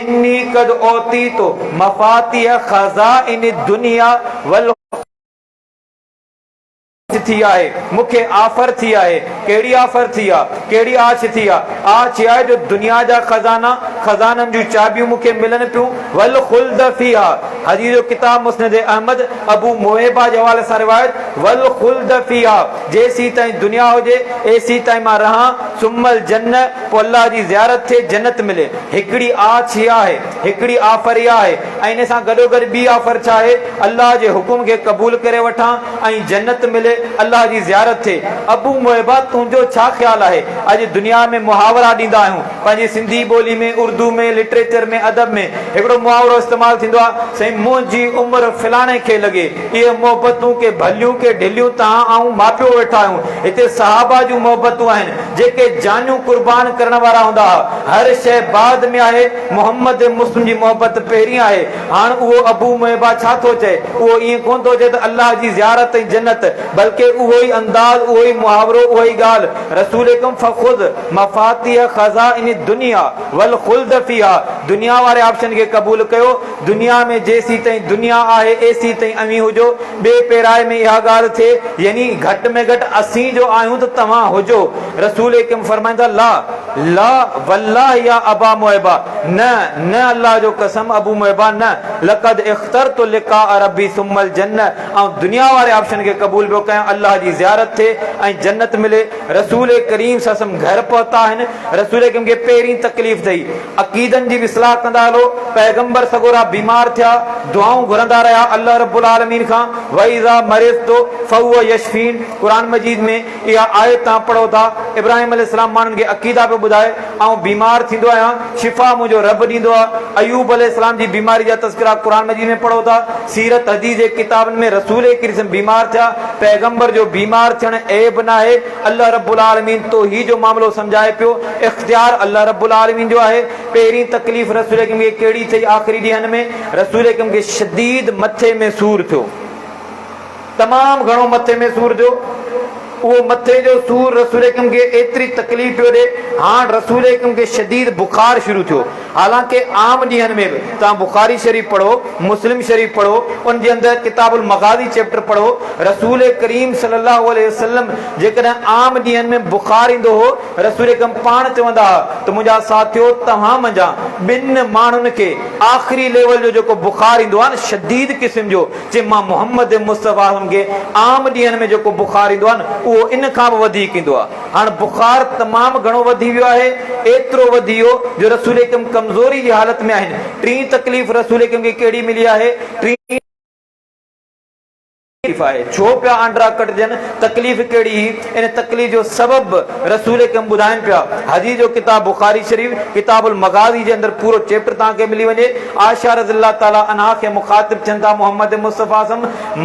اني قد اوتيت مفاتيح خزائن الدنيا والخ. ٿي آهي، مون کي آفر ٿي آهي. ڪهڙي آفر ٿي آ؟ ڪهڙي آڇ ٿي آ؟ آڇ اها آهي جو دنيا جا خزانا، خزانن جون چاٻيون مون کي ملن پيون، والخلد فيها، حديث جو ڪتاب مسند احمد، ابو موهبه جي حوالي سان روايت، والخلد فيها، جيسيتائين دنيا هجي، ايسيتائين مان رهان، ثم الجنة، پوء الله جي زيارت ٿئي، جنت ملي. هڪڙي آڇ اها آهي، هڪڙي آفر اها آهي ۽ ان سان گڏوگڏ ٻي آفر ڇا آهي؟ الله جي حڪم کي قبول ڪري وٺان، ۽ جنت ملي، الله جي زيارت ٿئي. ابو موهبه تنهنجو ڇا خيال آهي؟ اڄ دنيا ۾ محاورا ڏيندا آهيون، پنهنجي سنڌي ٻولي ۾، اردو ۾، لٽريچر ۾، ادب ۾ هڪڙو محاورو استعمال ٿيندو آهي، سائين منهنجي عمر فلاڻي کي لڳي. اهي محبتون ڪي ڀليون ڪي ڍليون توهان آئون ماپيو ويٺا آهيون. هتي صحابه جون محبتون آهن، جيڪي جانيون قربان ڪرڻ وارا هوندا ها. هر شيء بعد ۾ آهي، محمد مسلم جي محبت پهرين آهي. هاڻ اهو ابو موهبه ڇا ٿو چئي؟ اهو ائين ڪونه ٿو چئي ته الله جي زيارت ۽ جنت، بلڪه اهو ئي انداز، اهو ئي محاورو، اها ئي ڳالهه، رسول اڪرم فخذ مفاتيح خزائن الدنيا والخلد فيها، دنيا واري آپشن کي قبول ڪيو، دنيا ۾ جيسيتائين دنيا آهي ايسيتائين اوهين هجو، ٻئي پيرائي ۾ اها ڳالهه ٿئي، يعني گهٽ ۾ گهٽ اسين جو آهيون ته توهان هجو، رسول اڪرم فرمائن ٿا، لا! لا والله يا ابا موهبه، نه نه الله جو قسم ابو موهبه نه، لقد اخترت لقاء ربي ثم الجنه، آئون دنيا واري آپشن کي قبول پيو ڪيان، الله جي زيارت ٿئي ۽ جنت ملي، رسول ڪريم صلعم گهر پهتا آهن، رسول ڪريم کي پهرين تڪليف ٿئي، عقيدن جي به اصلاح ڪندا هلو، پيغمبر سڳورا بيمار ٿيا، دعائون گهرندا رهيا الله رب العالمين کان، واذا مرضت فهو يشفين، قرآن مجيد ۾ اها آيت توهان پڙهو ٿا، ابراهيم عليه السلام ماڻهن کي عقيدا پيو ٻڌائي، آئون بيمار ٿيندو آهيان، شفا منهنجو رب ڏيندو آهي، ايوب عليه السلام جي بيماري جا تذڪرا قرآن مجيد ۾ پڙهو ٿا، سيرت حديث جي ڪتابن ۾ رسول ڪريم صلعم بيمار ٿيا، پيغمبر جو بيمار ٿيڻ عيب ناهي، الله رب العالمين توحيد جو معاملو سمجهائي پيو، اختيار الله رب العالمين جو آهي، پهرين تڪليف رسول ڪريم کي ڪهڙي ٿئي آخري ڏينهن ۾ رسول ڪريم کي شديد مٿي ۾ سور ٿيو. تمام گهڻو مٿي ۾ سور ٿيو. اهو مٿي جو سور رسول اڪرم کي ايتري تڪليف پيو ڏي، هاڻ رسول اڪرم کي شديد بخار شروع ٿيو. حالانڪه عام ڏينهن ۾ به توهان بخاري شريف پڙهو، مسلم شريف پڙهو، ان جي اندر ڪتاب المغازي چيپٽر پڙهو، رسول ڪريم صلي الله عليه وسلم جيڪڏهن عام ڏينهن ۾ بخار ايندو هو، رسول اڪرم پاڻ چوندا ها ته منهنجا ساٿيو توهان منجهان ٻن ماڻهن کي آخري ليول جو جيڪو بخار ايندو آهي نه شديد قسم جو، چي مان محمد مصطفيٰ صلعم کي عام ڏينهن ۾ جيڪو بخار ايندو آهي نه اهو ان کان به وڌيڪ ايندو آهي. هاڻ بخار تمام گهڻو وڌي ويو آهي، ايترو وڌي ويو جو رسول اڪرم ڪمزوري جي حالت ۾ آهن. ٽين تڪليف رسول اڪرم کي ڪهڙي ملي آهي؟ ٽين تڪليف آهي ڇو پيا آنڊرا ڪٽجن، تڪليف ڪهڙي هئي؟ ان تڪليف جو سبب به رسول اڪرم ٻڌائين پيا. حديث جو ڪتاب بخاري شريف ڪتاب المغازي جي اندر پورو چيپٽر توهان کي ملي وڃي. عائشه رضي الله تعالٰي عنها کي مخاطب ٿين ٿا محمد مصطفيٰ صم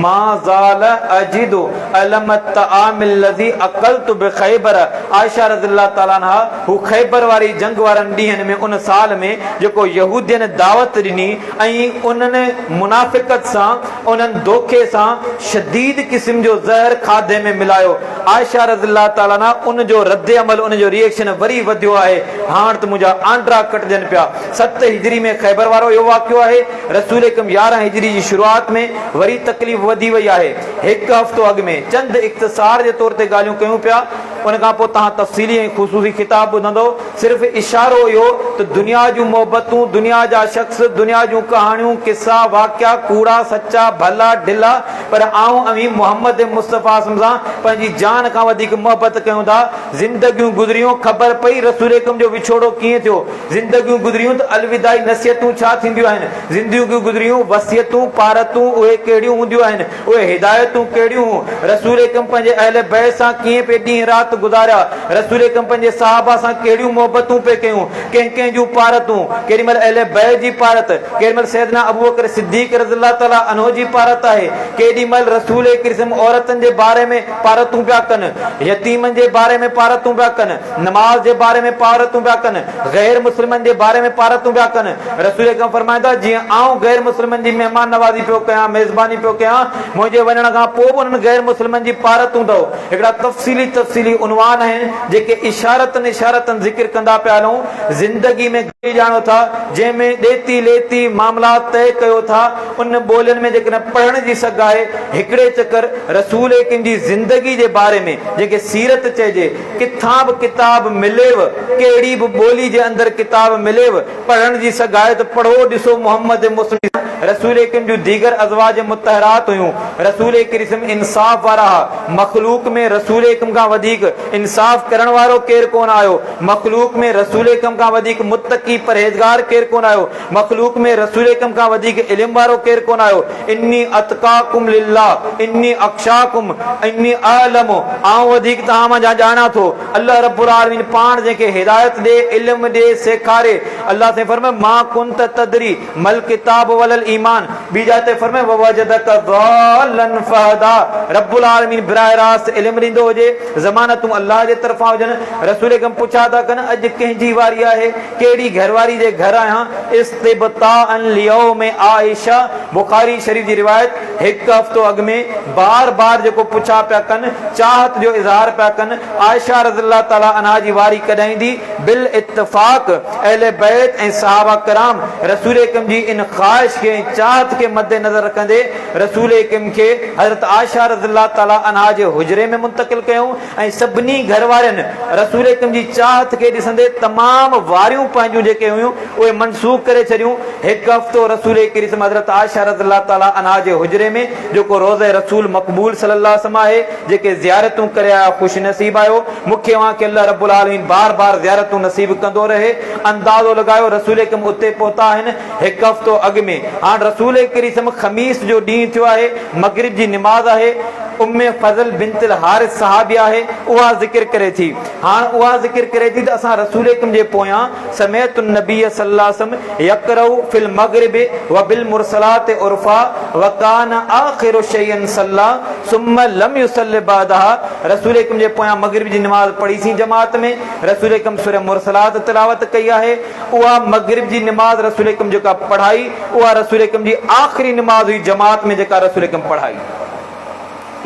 ما زال اجد الم الطعام الذي اڪلت بخيبر عائشه رضي الله تعالٰي عنها هو خيبر واري جنگ وارن ڏينهن ۾ ان سال ۾ جيڪو يهودين دعوت ڏني ۽ انهن منافقت سان انهن دوکي سان شديد قسم جو زهر کاڌي ۾ ملايو عائشه رضي الله تعالٰي عنها ان جو رد عمل ان جو ري ايڪشن وري وڌيو آهي هاڻ ته منهنجا آنڊرا ڪٽجن پيا. ست هجري ۾ خيبر وارو اهو واقعو آهي. رسول اڪرم 11 هجري جي شروعات ۾ وري تڪليف وڌي وئي آهي. هڪ هفتو اڳ ۾ چند اختصار جي طور تي ڳالهيون ڪيون پيا. ان کان پوء توهان تفصيلي ۽ خصوصي خطاب ٻڌندؤ. صرف اشارو اهو ته دنيا جون محبتون، دنيا جا شخص، دنيا جون ڪهاڻيون، قصا، واقعا، ڪوڙا، سچا، ڀلا، ڍلا، پر آئون اوهين محمد مصطفيٰ صلعم سان پنهنجي جان کان وڌيڪ محبت ڪيون ٿا. زندگيون گذريون، خبر پئي رسول اڪرم جو وڇوڙو ڪيئن ٿيو. زندگيون گذريون ته الوداعي نصيحتون ڇا ٿينديون آهن. زندگيون گذريون، وصيتون، پارتون اهي ڪهڙيون هونديون آهن. اهي هدايتون ڪهڙيون هون؟ رسول اڪرم پنهنجي اهل بيت سان ڪيئن پئي ڏينهن رات گذاريا؟ رسول اڪرم پنهنجي صحابه سان ڪهڙيون محبتون پئي ڪيون؟ ڪنهن ڪنهن جون پارتون؟ ڪيڏي مهل اهل بيت جي پارت، ڪيڏي مهل سيدنا ابوبڪر صديق رضي الله تعالٰي عنه جي پارت آهي، ڪيڏي مهل رسول اڪرم عورتن جي باري ۾ پارتون پيا ڪن، يتيمن جي باري ۾ پارتون پيا ڪن، نماز جي باري ۾ پارتون پيا ڪن، غير مسلمن جي باري ۾ پارتون پيا ڪن. رسول اڪرم فرمائن ٿا، جيئن آئون غير مسلمن جي مهمان نوازي پيو ڪيان، ميزباني پيو ڪيان، منهنجي وڃڻ کان پوء به انهن غير مسلمن جي پارتون اٿو. هڪڙا تفصيلي تفصيلي عنوان آهن، جيڪي اشارتن اشارتن ذڪر ڪندا پيا هلون. زندگي ۾ گهڻي ڄاڻو ٿا، جنهن ۾ ڏيتي ليتي معاملات طئي ڪيو ٿا، ان ٻولين ۾ جيڪڏهن پڙهڻ جي سگهه آهي، هڪڙي چڪر رسول اڪرم جي زندگي جي باري ۾، جنهن کي سيرت چئجي، ڪٿان به ڪتاب مليو، ڪهڙي به ٻولي جي اندر ڪتاب مليو، پڙهڻ جي سگهه آهي ته پڙهو، ڏسو محمد مصطفيٰ رسول اڪرم جون ديگر ازواج مطهرات هيون، رسول اڪرم انصاف وارا ها، مخلوق ۾ رسول اڪرم کان وڌيڪ انصاف ڪرڻ وارو ڪير ڪونه آيو، مخلوق ۾ رسول اڪرم کان وڌيڪ متقي پرهيزگار ڪير ڪونه آيو، مخلوق ۾ رسول اڪرم کان وڌيڪ علم وارو ڪير ڪونه آيو، اني اتقاڪم لله، اني اخشاڪم، اني اعلم، آئون وڌيڪ توهان منجهان ڄاڻان ٿو، الله رب العالمين پاڻ جنهن کي هدايت ڏي، علم ڏي، سيکاري، الله سائين فرمايو، ما ڪنت تدري ما الڪتاب ولا الايمان، ٻي جاء تي فرمايو، ووجدک ضالا فهديٰ، رب العالمين براه راست علم ڏيندو هجي، ضمانتون الله جي طرفان هجن، رسول اڪرم پڇا ٿا ڪن، اڄ ڪنهن جي واري آهي؟ ڪهڙي گهرواري جي گهر آهيان، استبطاءً ليوم عائشه، بخاري شريف جي روايت، هڪ هفتو اڳ ۾ بار بار جيڪو پڇا پيا ڪن، چاهت جو اظهار پيا ڪن، عائشه رضي الله تعالٰي عنها جي واري ڪڏهن ايندي؟ بالاتفاق اهل بيت ۽ صحابه ڪرام رسول اڪرم جي ان خواهش کي ۽ چاهت کي مد نظر رکندي رسول اڪرم کي حضرت عائشه رضي الله تعالٰي عنها جي حجري ۾ منتقل ڪيائون ۽ سڀني گهر وارين رسول اڪرم جي چاهت کي ڏسندي تمام واريون پنهنجون جيڪي هيون اهي منسوخ ڪري ڇڏيون. هڪ هفتو رسول اڪرم حضرت عائشه رضي الله تعالٰي عنها جي حجري ۾ جيڪو روضه رسول مقبول صلي الله عليه وسلم آهي جيڪي زيارتون ڪري آيا خوش نصيب آهيو مون کي اوهان کي الله رب العالمين بار بار زيارتون نصيب ڪندو رهي. اندازو لڳايو رسول اڪرم اتي پهتا آهن هڪ هفتو اڳ ۾ هاڻ رسول اڪرم خميس جو ڏينهن ٿيو آهي مغرب جي نماز آهي ام فضل بنت الحارث صحابيه آهي اها ذڪر ڪري ٿي هاڻ اها ذڪر ڪري ٿي ته اسان رسول اڪرم جي پويان سمعت النبي صلي الله عليه وسلم يقرأ في المغرب وبالمرسلات عرفا وڪان آخر شيء صلي ثم لم يصل بعدها رسول اڪرم جي پويان مغرب جي نماز پڙهي سين جماعت ۾ رسول اڪرم سوره مرسلات تلاوت ڪئي آهي اها مغرب جي نماز رسول اڪرم جيڪا پڙهائي اها رسول اڪرم جي آخري نماز هئي جماعت ۾ جيڪا رسول اڪرم پڙهائي.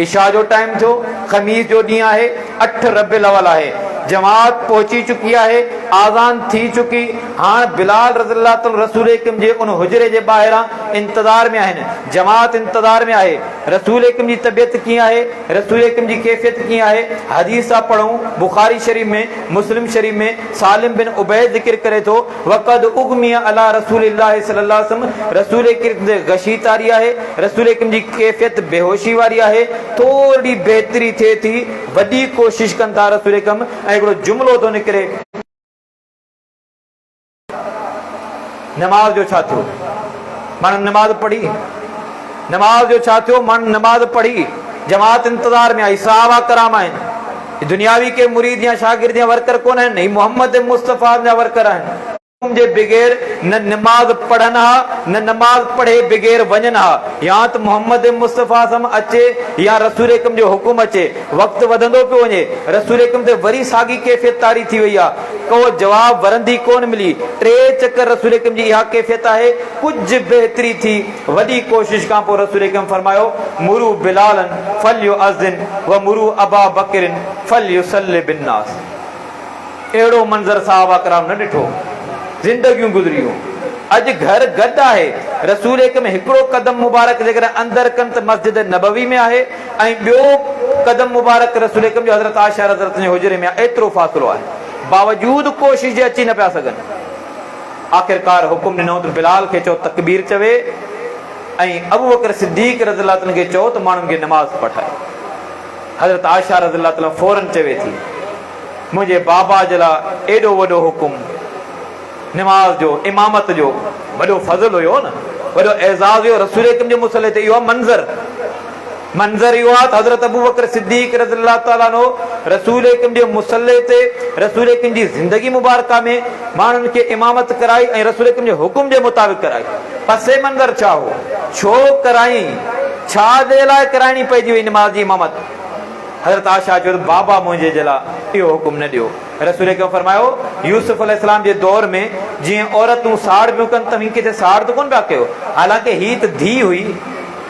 عشاء جو ٽائيم ٿيو، خميس جو ڏينهن آهي، اٺ ربيع الاول آهي، جماعت پهچي چڪي آهي، آذان ٿي چڪي، هاڻ بلال رضي الله تعالٰي رسول اڪرم جي ان حجري جي ٻاهران انتظار ۾ آهن، جماعت انتظار ۾ آهي، رسول اڪرم جي طبيعت ڪيئن آهي، رسول اڪرم جي ڪيفيت ڪيئن آهي، حديث ٿا پڙهون بخاري شريف ۾، مسلم شريف ۾، سالم بن عبيد ذڪر ڪري ٿو، وقد اغمي علي رسول الله صلي الله عليه وسلم رسول اڪرم تي غشي طاري آهي، رسول اڪرم جي ڪيفيت بيهوشي واري آهي، ٿورڙي بهتري ٿئي ٿي، وڏي ڪوشش ڪن ٿا رسول اڪرم ۽ هڪڙو جملو ٿو نڪري. نماز جو ڇا ٿيو؟ ماڻهن نماز پڙهي؟ نماز جو ڇا ٿيو؟ ماڻهن نماز پڙهي، جماعت انتظار ۾ آئي، صحابه ڪرام آهن، هي دنياوي ڪي مريد يا شاگرد يا ورڪر ڪونه آهن، هي محمد مصطفيٰ جا ورڪر آهن. حڪم جي بغير نه نماز پڙهن ها نه نماز پڙهي بغير وڃن ها، يا ته محمد مصطفيٰ صلعم اچي يا رسول اڪرم جو حڪم اچي، وقت وڌندو پيو وڃي، رسول اڪرم تي وري ساڳي ڪيفيت طاري ٿي وئي آ، ڪو جواب ورندي ڪونه ملي، ٽي چڪر رسول اڪرم جي اها ڪيفيت آهي، ڪجهه بهتري ٿي، وڏي ڪوشش کان پوء رسول اڪرم فرمايو، مرو بلالا فليؤذن ومرو ابا بڪر فليصلي بالناس. اهڙو منظر صحابه ڪرام نه ڏٺو. زندگيون گذريون. اڄ گهر گڏ آهي. رسول اڪرم هڪڙو قدم مبارڪ جيڪڏهن اندر ڪن ته مسجد نبوي ۾ آهي ۽ ٻيو قدم مبارڪ رسول اڪرم جو حضرت عائشه رضه جي حجري ۾ آهي، ايترو فاصلو آهي، باوجود ڪوشش جي اچي نه پيا سگهن. آخرڪار حڪم ڏنائون ته بلال کي چئو تڪبير چوي ۽ ابوبڪر صديق رضي الله عنه کي چئو ته ماڻهن کي نماز پڙهائي. حضرت عائشه رضي الله عنها فوراً چوي ٿي، منهنجي بابا جي لاء ايڏو وڏو حڪم، نماز جو، امامت جو، وڏو فضل هيو نه، وڏو اعزاز هيو رسول اڪرم جي مصلي تي، اهو آهي منظر. منظر اهو آهي ته حضرت ابوبڪر صديق رضي الله تعالٰي عنه رسول اڪرم جي مصلي تي رسول اڪرم جي زندگي مبارڪه ۾ ماڻهن کي امامت ڪرائي ۽ رسول اڪرم جي حڪم جي مطابق ڪرائي. پس منظر ڇا هو؟ ڇو ڪرايائين؟ ڇا جي لاء ڪرائڻي پئجي وئي نماز جي امامت؟ حضرت عائشه چيو ته بابا منهنجي جي لاء اهو حڪم نه ڏيو. رسول اڪرم فرمايو، يوسف عليه السلام جي دور ۾ جيئن عورتون ساڙ پيون ڪن توهين ڪٿي ساڙ ته ڪونه پيا ڪيو؟ حالانڪه هي ته ڌيء هئي.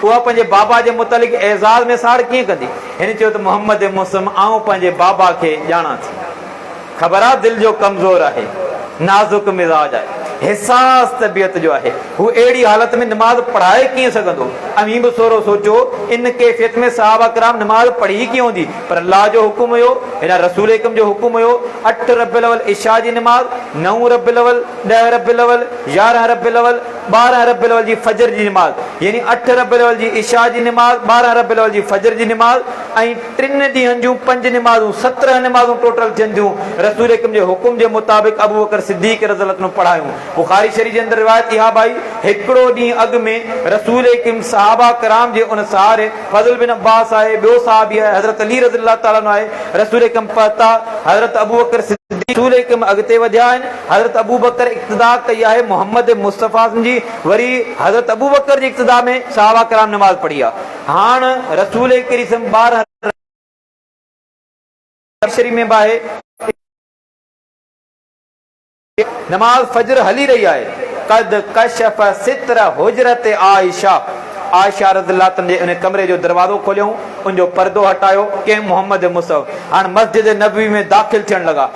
اها پنهنجي بابا جي متعلق اعزاز ۾ ساڙ ڪيئن ڪندي؟ هن چيو ته محمد مسلم آئون پنهنجي بابا کي ڄاڻان ٿي. خبر آ دل جو ڪمزور آهي، نازڪ مزاج آهي، حساس طبيعت جو آهي، هو اهڙي حالت ۾ نماز پڙهائي ڪيئن سگهندو؟ اوهين به ٿورو سوچو ان ڪيفيت ۾ صحابه ڪرام نماز پڙهي ڪيئن هوندي؟ پر الله جو حڪم هيو، هيڏانهن رسول اڪرم جو حڪم هيو، اٺ ربيع الاول عشاء جي نماز، نو ربيع الاول، ڏهه ربيع الاول، يارهن ربيع الاول، 12 ربيع الاول جي فجر جي نماز يعني اٺ ربيع الاول جي عشاء جي نماز، 12 ربيع الاول جي فجر جي نماز ۽ ٽن ڏينهن جون پنج نمازون، 17 نمازون ٽوٽل ٿين ٿيون، رسول اڪرم جي حڪم جي مطابق ابوبڪر صديق رضي الله عنه پڙهايون. بخاري شريف جي اندر روايت اها به آئي، هڪڙو ڏينهن اڳ ۾ رسول اڪرم صحابه ڪرام جي ان سهاري فضل بن عباس آهي، ٻيو صحابي آهي، حضرت علي رضي الله تعالٰي عنه آهي، رسول اڪرم پهتا، حضرت ابوبڪر صديق رسول اڪرم اڳتي وڌيا آهن، حضرت ابوبڪر اقتداء ڪئي آهي محمد مصطفيٰ صلعم جي، وري حضرت ابوبڪر جي اقتداء ۾ صحابه ڪرام نماز پڙهي آهي. هاڻ رسول ڪريم صلعم 12 شريف ۾ به آهي. نماز فجر هلي رهي آهي. قد ڪشف ستر حجرة عائشه، عائشه رضي الله عنها جي ان ڪمري جو دروازو کوليائون، ان جو پردو هٽايو، ڪنهن محمد مصطفي هاڻ مسجد نبوي ۾ داخل ٿيڻ لڳا.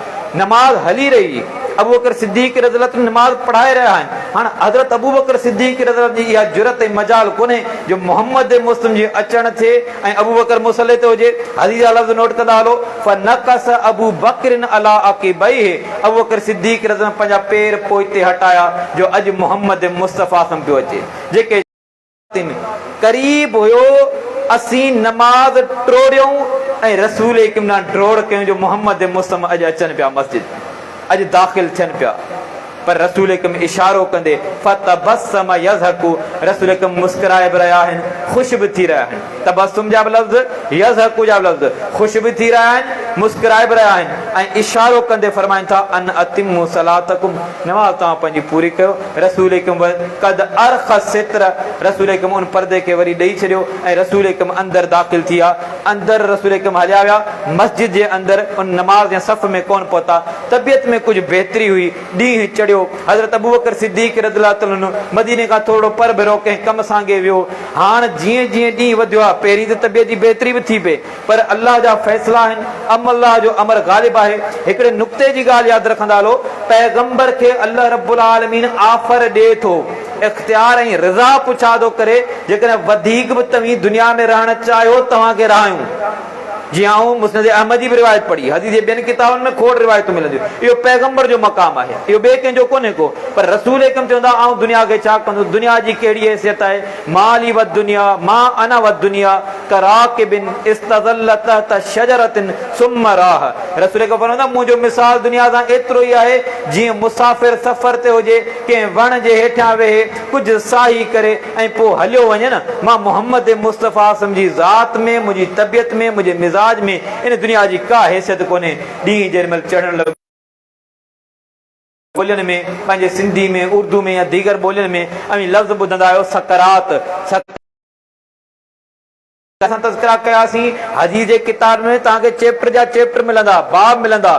نماز هلي رهي هئي. ابوبڪر صديق رضي الله عنه نماز پڙهائي رهيا آهن. هاڻ حضرت ابوبڪر صديق رضي الله عنه جي اها جرئت ۽ مجال ڪونهي جو محمد مسلم جي اچڻ ٿئي ۽ ابوبڪر مصلي تي هجي. حديث جا لفظ نوٽ ڪندا هلو، فنڪس ابوبڪر علي عقبيه، ابوبڪر صديق رضي الله عنه پنهنجا پير پوئتي هٽايا جو اڄ محمد مصطفيٰ صلعم پيو اچي. جيڪي. قريب هيو، اسين نماز ٽوڙيون ۽ رسول اڪرم ڏانهن ڊوڙ ڪيون جو محمد مصطفيٰ اڄ اچن پيا مسجد ۾، اڄ داخل ٿين پيا. پر رسول اڪرم اشارو ڪندي فتبسم يضحڪ رسول اڪرم مسڪرائي به رهيا آهن، خوش به ٿي رهيا آهن. تبسم جا به لفظ، يضحڪ جا به لفظ، خوش به ٿي رهيا آهن، مسڪرائي به رهيا آهن ۽ اشارو ڪندي فرمائن ٿا ان اتموا صلاتڪم نماز توهان پنهنجي پوري ڪيو. رسول اڪرم قد ارخ الستر رسول اڪرم ان پردي کي وري ڏئي ڇڏيو ۽ رسول اڪرم اندر داخل ٿي ويا. اندر رسول اڪرم هليا ويا، مسجد جي اندر ان نماز يا صف ۾ ڪونه پهتا. طبيعت ۾ ڪجهه بهتري هئي، ڏينهن چڙهيو، حضرت ابوبڪر صديق رضي الله تعالٰي عنه مديني کان ٿورڙو پرڀرو ڪنهن ڪم سانگي ويو. هاڻ جيئن جيئن ڏينهن وڌيو آ، پهرين ته طبيعت جي بهتري به ٿي پئي، پر الله جا فيصلا آهن، ام الله جو امر غالب آهي. هڪڙي نقطي جي ڳالهه ياد رکندا هلو، پيغمبر کي الله رب العالمين آفر ڏئي ٿو، اختيار ۽ رضا پڇا ٿو ڪري، جيڪڏهن وڌيڪ به توهين دنيا ۾ رهڻ چاهيو توهان کي رهايون. جيئن آئون مسند احمد جي به روايت پڙهي، حديث جي ٻين ڪتابن ۾ کوڙ روايتون ملنديون. اهو پيغمبر جو مقام آهي، اهو ٻئي ڪنهن جو ڪونهي ڪو. پر رسول اڪرم چوندا آئون دنيا کي ڇا ڪندس، دنيا جي ڪهڙي حيثيت آهي، ما لي والدنيا، ما انا والدنيا ڪراڪب استظل تحت شجرة ثم راح. رسول اڪرم فرمائن ٿا، منهنجو مثال دنيا سان ايترو ئي آهي، جيئن مسافر سفر تي هجي، ڪنهن وڻ جي هيٺيان ويهي، ڪجهه ساهي ڪري ۽ پوء هليو وڃي نه، مان محمد مصطفيٰ صلعم جي ذات ۾، منهنجي طبيعت ۾، منهنجي مزاج ۾ ان دنيا جي ڪا حيثيت ڪونهي. ڏينهن جيڏي مهل چڙهڻ لڳو. ٻولين ۾، پنهنجي سنڌي ۾، اردو ۾ يا ديگر ٻولين ۾ اوهين لفظ ٻڌندا آهيو سڪرات، سڪ. اسان تذڪرا ڪياسين، حديث جي ڪتاب ۾ توهان کي چيپٽر جا چيپٽر ملندا، باب ملندا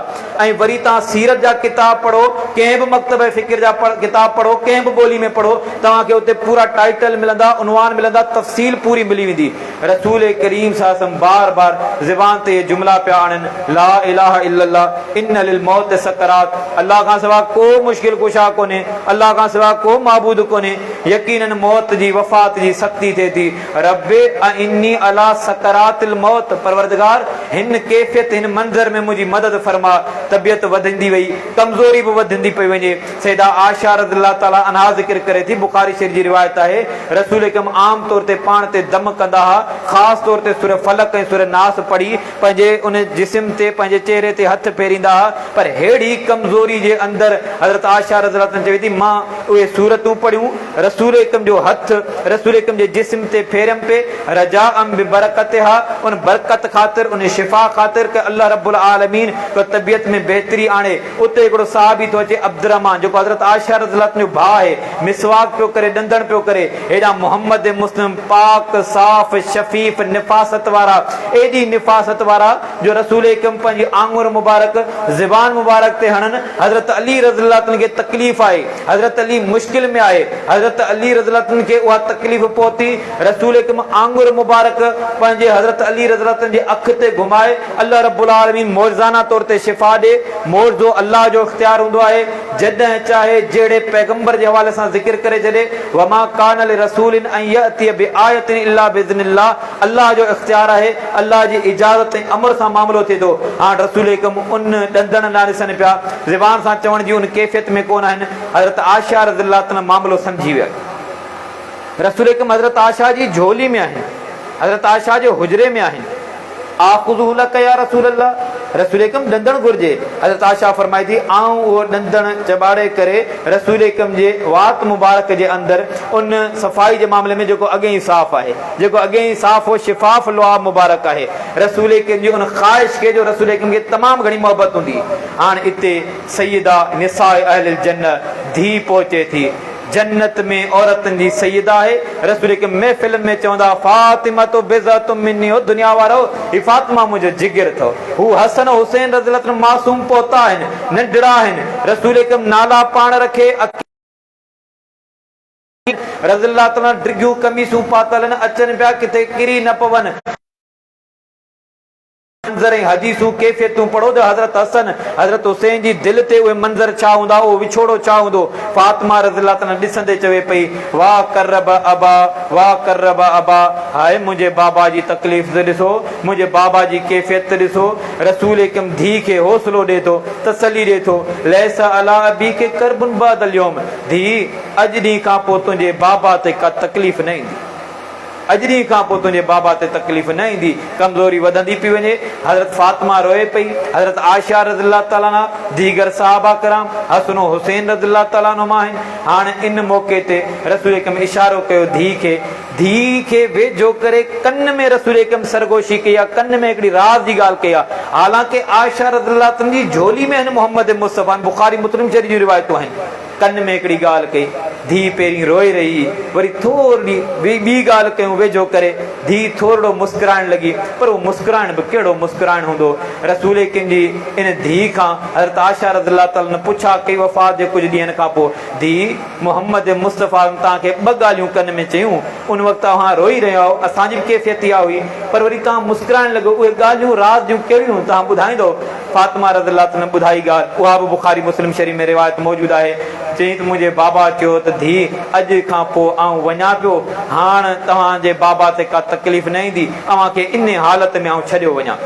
۽ وري توهان سيرت جا ڪتاب پڙهو، ڪنهن به مڪتبه فڪر جا ڪتاب پڙهو، ڪنهن به ٻولي ۾ پڙهو، توهان کي اتي پورا ٽائيٽل ملندا، عنوان ملندا، تفصيل پوري ملي ويندي. رسول ڪريم صلي الله عليه وسلم بار بار زبان تي اهي جملا پيا آڻن، لا اله الا الله، ان للموت سڪرات، الله کان سوا ڪو مشڪل ڪشا ڪونهي، الله کان سوا ڪو معبود ڪونهي، يقيناً موت جي، وفات جي، سختي ٿئي ٿي، رب اعني علي. عليٰ سڪرات الموت، پروردگار! هن ڪيفيت، هن منظر ۾ منهنجي مدد فرما. طبيعت وڌندي وئي، ڪمزوري به وڌندي پئي وڃي. سيده عائشه رضي الله تعالٰي عنها ذڪر ڪري ٿي، بخاري شريف جي روايت آهي، رسول اڪرم عام طور تي پاڻ تي دم ڪندا ها، خاص طور تي سوره فلق ۽ سوره ناس پڙهي پنهنجي ان جسم تي، پنهنجي چهري تي هٿ ڦيريندا ها، پر ههڙي ڪمزوري جي اندر حضرت عائشه رضي الله عنها چوي ٿي، مان اهي سورتون پڙهيون، رسول اڪرم جو هٿ رسول اڪرم جي جسم تي ڦيريم پئي، رجاءً ببرڪتها، ان برڪت خاطر، ان شفا خاطر ڪه الله رب العالمين ڪو طبيعت ۾ بهتري آڻي. اتي هڪڙو صحابي ٿو اچي عبدالرحمان جيڪو حضرت عائشه رضي الله عنها جو ڀاء آهي، مسواڪ پيو ڪري، ڏندڻ پيو ڪري، هيڏانهن محمد مسلم پاڪ، صاف، شفيف، نفاست وارا، ايڏي نفاست وارا جو رسول اڪرم پنهنجي آڱر مبارڪ زبان مبارڪ تي هڻن، حضرت علي رضي الله عنه کي تڪليف آئي، حضرت علي مشڪل ۾ آهي، حضرت علي رضي الله عنه کي اها تڪليف پهتي، رسول اڪرم آڱر مبارڪ پنهنجي حضرت علي رضي الله عنه جي اک تي گهمائي، الله رب العالمين معجزانه طور تي شفا ڏي، معجزو الله جو اختيار هوندو آهي، جڏهن چاهي جهڙي پيغمبر جي حوالي سان ذڪر ڪري ڇڏي، وما ڪان لرسول ان ياتي بآية الا باذن الله، الله جو اختيار آهي، الله جي اجازت ۽ امر سان معاملو ٿئي ٿو. هاڻ رسول اڪرم ان ڏندڻ ڏانهن ڏسن پيا، زبان سان چوڻ جي ان ڪيفيت ۾ ڪونه آهن، حضرت عائشه رضي الله عنها معاملو سمجهي ويا. رسول اڪرم حضرت عائشه جي جهولي ۾ آهن، حضرت عائشه جي حجري ۾ آهن. آخذه لک يا رسول الله، رسول اڪرم ڏندڻ گهرجي. حضرت عائشه فرمائي ٿي، آئون اهو ڏندڻ چٻاڙي ڪري رسول اڪرم جي وات مبارڪ جي اندر ان صفائي جي معاملي ۾ جيڪو اڳي ئي صاف آهي، جيڪو اڳي ئي صاف و شفاف لعاب مبارڪ آهي، رسول اڪرم جي ان خواهش کي جو رسول اڪرم کي تمام گهڻي محبت هوندي. هاڻ اتي سيده نساء اهل الجنه ڌيء پهچي ٿي. جنت ۾ عورتن جي سيده آهي. رسول اڪرم محفلن ۾ چوندا ها، فاطمة بضعة مني او دنيا وارؤ! هي فاطمه منهنجو جگر اٿو. هو حسن و حسين رضي الله عنهم معصوم پوتا آهن، ننڍڙا آهن. رسول اڪرم نالا پاڻ رکي، عقيل رضي الله تعالٰي عنه ڊگهيون قميصون پاتل آهن، اچن پيا ڪٿي ڪري نه پون. منظر ۽ حديثون ڪيفيتون پڙهو ته حضرت حسن، حضرت حسين جي دل تي اهي منظر ڇا هوندا، اهو وڇوڙو ڇا هوندو. فاطمه رضي الله تعالٰي عنها ڏسندي چوي پئي، وا ڪرب ابا، وا ڪرب ابا، هاء منهنجي بابا جي تڪليف ته ڏسو، منهنجي بابا جي ڪيفيت ته ڏسو. رسول اڪرم ڌيء کي حوصلو ڏئي ٿو، تسلي ڏئي ٿو، ليس علي ابيڪ ڪرب بعد اليوم، ڌيء اڄ ڏينهن کان پوء تنهنجي بابا تي ڪا تڪليف نه ايندي. اڄ ڏينهن کان پوء تنهنجي بابا تي تڪليف نه ايندي. ڪمزوري وڌندي پئي وڃي. حضرت فاطمه روئي پئي. حضرت عائشه رضي الله تعالٰي عنها، ديگر صحابه ڪرام، حسن و حسين رضي الله تعالٰي عنهما آهن. هاڻ ان موقعي تي رسول اڪرم اشارو ڪيو ڌيء کي. ڌيء کي ويجهو ڪري ڪن ۾ رسول اڪرم سرگوشي ڪئي آ، ڪن ۾ هڪڙي راز جي ڳالهه ڪئي آ. حالانڪه عائشه رضي الله تعالٰي جي جهولي ۾ آهن محمد مصطفيٰ، بخاري مسلم شريف جون روايتون آهن. ڪن ۾ هڪڙي ڳالهه ڪئي. ڌيء پهرين روئي رهي هئي، وري ٿورڙي ٻي ڳالهه ڪيون ويجهو ڪري، ڌيء ٿورڙو مسڪرائڻ لڳي، پر اهو مسڪرائڻ به ڪهڙو مسڪرائڻ هوندو. رسول ڪريم جي ان ڌيء کان حضرت عائشه رضي الله تعالٰي عنها پڇا ڪئي وفات جي ڪجهه ڏينهن کان پوء، ڌيء! محمد مصطفيٰ توهان کي ٻه ڳالهيون ڪن ۾ چيون، ان وقت اوهان روئي رهيا هئو، اسان جي به ڪيفيت اها هئي، پر وري توهان مسڪرائڻ لڳو، اهي ڳالهيون راز جون ڪهڙيون هيون، توهان ٻڌائيندؤ؟ فاطمه رضي الله عنها ٻڌائي ڳالهه، اها به بخاري مسلم شريف ۾ روايت موجود آهي، چيائين ته منهنجي بابا چيو ته ڌيء اڄ کان پوء آئون وڃان پيو، هاڻ توهان جي بابا تي ڪا تڪليف نه ايندي، اوهان کي انهي حالت ۾ آئون ڇڏيو وڃان.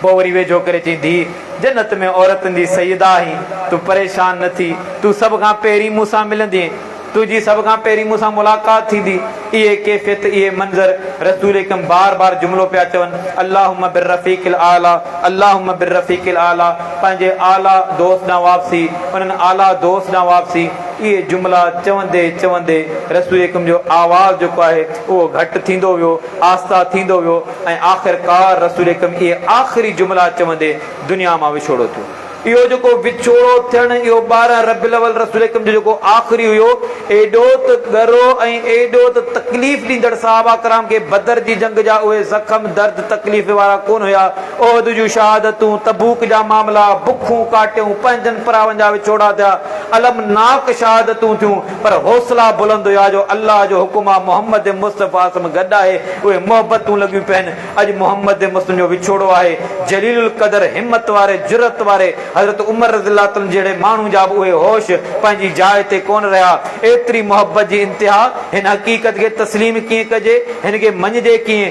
پوء وري ويجهو ڪري چيائين ڌيء جنت ۾ عورتن جي سيده آهين، تون پريشان نه ٿي، تون سڀ کان پهرين مون سان ملندينء. تنهنجي سڀ کان پهرين مون سان ملاقات ٿيندي. اهي ڪيفيت، اهي منظر، رسول اڪرم بار بار جملو پيا چون، اللهم بالرفيق الاعليٰ، اللهم بالرفيق الاعليٰ، پنهنجي اعليٰ دوست ڏانهن واپسي، انهن اعليٰ دوست ڏانهن واپسي، اهي جملا چوندي چوندي رسول اڪرم جو آواز جيڪو آهي اهو گهٽ ٿيندو ويو، آهسته ٿيندو ويو ۽ آخرڪار رسول اڪرم اهي آخري جملا چوندي دنيا مان وڇوڙو ٿيو. اهو جيڪو وڇوڙو ٿيڻ اهو 12 ربيع الاول رسول اڪرم جو جيڪو آخري هيو ايڏو ته ڳرو ۽ ايڏو ته تڪليف ڏيندڙ صحابه ڪرام کي بدر جي جنگ جا اهي زخم درد تڪليف وارا ڪونه هيا احد جون شهادتون تبوڪ جا معاملا بکون ڪاٽيون پنهنجن پراون جا وڇوڙا ٿيا المناڪ شهادتون ٿيون، پر حوصلا بلند هيا جو الله جو حڪم آ محمد مصطفيٰ صه گڏ آهي، اهي محبتون لڳيون پين، اڄ محمد مصطفيٰ جو وڇوڙو آهي، جليل القدر همت واري جرئت واري حضرت عمر رضي الله تعالٰي جهڙي ماڻهو جا به اهي هوش پنهنجي جاء تي ڪونه رهيا، ايتري محبت جي انتها، هن حقيقت کي تسليم ڪيئن ڪجي، هن کي مڃجي ڪيئن؟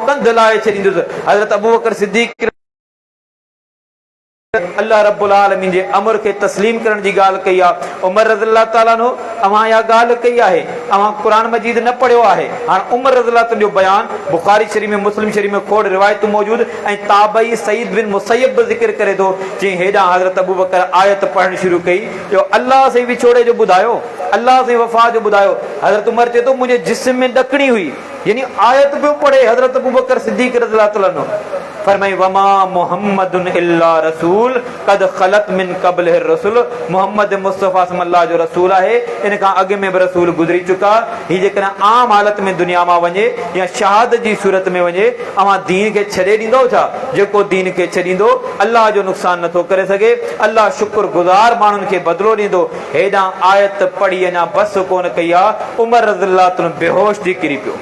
ڪنڌ لاهي ڇڏيندس، حضرت ابوبڪر صديق. الله رب العالمين جي امر کي تسليم ڪرڻ جي ڳالهه ڪئي آهي. عمر رضي الله تعالٰي عنه اوهان اها ڳالهه ڪئي آهي، اوهان قرآن مجيد نه پڙهيو آهي. هاڻ عمر رضي الله تعالٰي جو بيان بخاري شريف ۾ مسلم شريف ۾ کوڙ روايتون موجود ۽ تابعي سعيد بن مسيب به ذڪر ڪري ٿو چيائين هيڏانهن حضرت ابوبڪر آيت پڙهڻ شروع ڪئي جو الله سائين وڇوڙي جو ٻڌايو الله سائين وفا جو ٻڌايو حضرت عمر چئي ٿو منهنجي جسم ۾ ڏڪڻي هئي يعني آيت پيو پڙهي حضرت ابوبڪر صديق رضي الله تعالٰي عنه فرمائي وما محمد الا رسول قد خلت من قبله الرسل محمد مصطفيٰ صلي الله جو رسول آهي ان کان اڳ ۾ به رسول گذري چڪا هي جيڪڏهن عام حالت ۾ دنيا مان وڃي يا شهادت جي صورت ۾ وڃي اوهان دين کي ڇڏي ڏيندؤ ڇا جيڪو دين کي ڇڏيندو الله جو نقصان نٿو ڪري سگهي الله شڪر گذار ماڻهن کي بدلو ڏيندو هيڏانهن آيت پڙهي اڃا بس ڪونه ڪئي آ، عمر رضي الله تعالٰي عنه بيهوش ٿي ڪري پيو.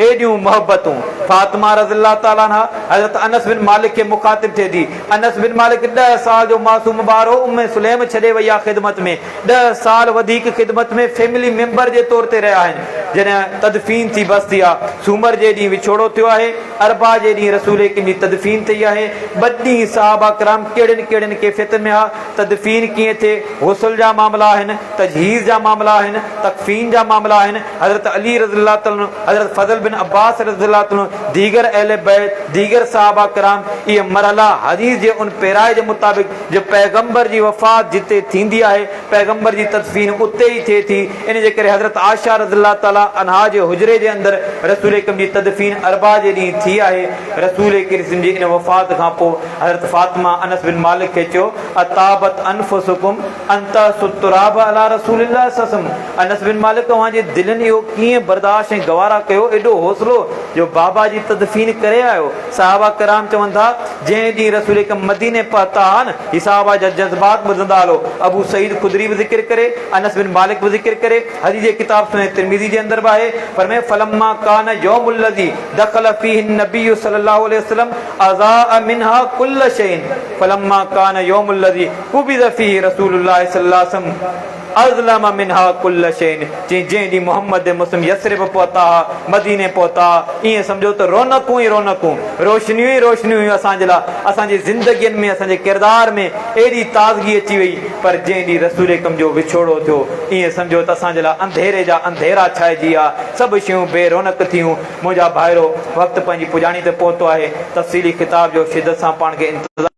ايڏيون محبتون! فاطمه رضي الله تعالٰي عنها حضرت انس بن مالڪ کي مخاطب ٿئي ٿي. انس بن مالڪ ڏهه سال جو معصوم ٻار هو، ام سليم ڇڏي وئي آ خدمت ۾. ڏهه سال وڌيڪ خدمت ۾ فيملي ميمبر جي طور تي رهيا آهن. جڏهن تدفين ٿي بس ٿي آ. سومر جي ڏينهن وڇوڙو ٿيو آهي. اربع جي ڏينهن رسول ڪريم جي تدفين ٿئي آهي. ٻه ڏينهن صحابه ڪرام ڪهڙين ڪهڙين ڪيفيتن ۾ ها. تدفين ڪيئن ٿئي، غسل جا معاملا آهن، تجهيز جا معاملا آهن، تڪفين جا معاملا آهن، حضرت علي رضي الله تعالٰي عنه، حضرت فضل بن عباس رضي الله تعالٰي عنه، ديگر اهل بيت، ديگر صحابه ڪرام اهي مرحلا حديث جي ان پيرائي جي مطابق جو پيغمبر جي وفات جتي ٿيندي آهي، پيغمبر جي تدفين اتي ئي ٿئي ٿي، ان جي ڪري حضرت عائشه رضي الله تعالٰي عنها جي حجري جي اندر رسول اڪرم جي تدفين اربع جي ڏينهن ٿي آهي، رسول ڪريم جي ان وفات کان پوء حضرت فاطمه انس بن مالڪ کي چيو، اطابت انفسڪم ان تهثوا التراب علي رسول الله صلي الله عليه وسلم انس بن مالڪ اوهان جي دلين اهو ڪيئن برداشت ۽ گوارا ڪيو ايڏو حوصلو جو بابا جي تدفين ڪري آيو صحابه ڪرام چون ٿا جنهن ڏينهن رسول اڪرم مديني پهتا ها نه هي صحابه جا جذبات ٻڌندا هلو ابو سعيد خدري به ذڪر ڪري انس بن مالڪ به ذڪر ڪري حديث جي ڪتاب سنن ترمذي جي اندر به آهي فرمائي فلما ڪان يوم الذي دخل فيه النبي صلي الله عليه وسلم اضاء منها ڪل شيء فلما ڪان يوم الذي قبض فيه رسول الله صلي الله عليه وسلم اظلم منها ڪل شيء چيائين جنهن ڏينهن محمد مسلم يثرب پهتا ها مديني پهتا ها ائين سمجهو ته رونقون ئي رونقون روشنيون ئي روشنيون هيون اسان جي لاء اسان جي زندگين ۾ اسان جي ڪردار ۾ ايڏي تازگي اچي وئي پر جنهن ڏينهن رسول اڪرم جو وڇوڙو ٿيو ائين سمجهو ته اسان جي لاء انڌيري جا انڌيرا ڇائجي ويا سڀ شيون بي رونق ٿيون منهنجا ڀائرو! وقت پنهنجي پڄاڻي تي پهتو آهي. تفصيلي خطاب جو شدت سان پاڻ کي انتظار.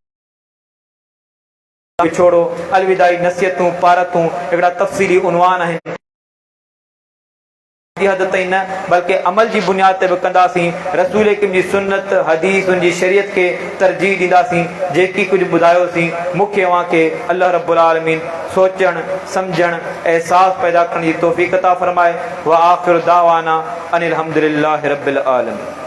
وڇوڙو، الوداعي نصيحتون، پارتون، هڪڙا تفصيلي عنوان آهن. جي حد تائين نه بلڪه عمل جي بنياد تي به ڪنداسين. رسول اڪرم جي سنت، حديث، ان جي شريعت کي ترجيح ڏينداسين. جيڪي ڪجهه ٻڌايوسين، مون کي اوهان کي الله رب العالمين سوچڻ، سمجهڻ، احساس پيدا ڪرڻ جي توفيق عطا فرمائي. وآخر دعوانا ان الحمد لله رب العالمين.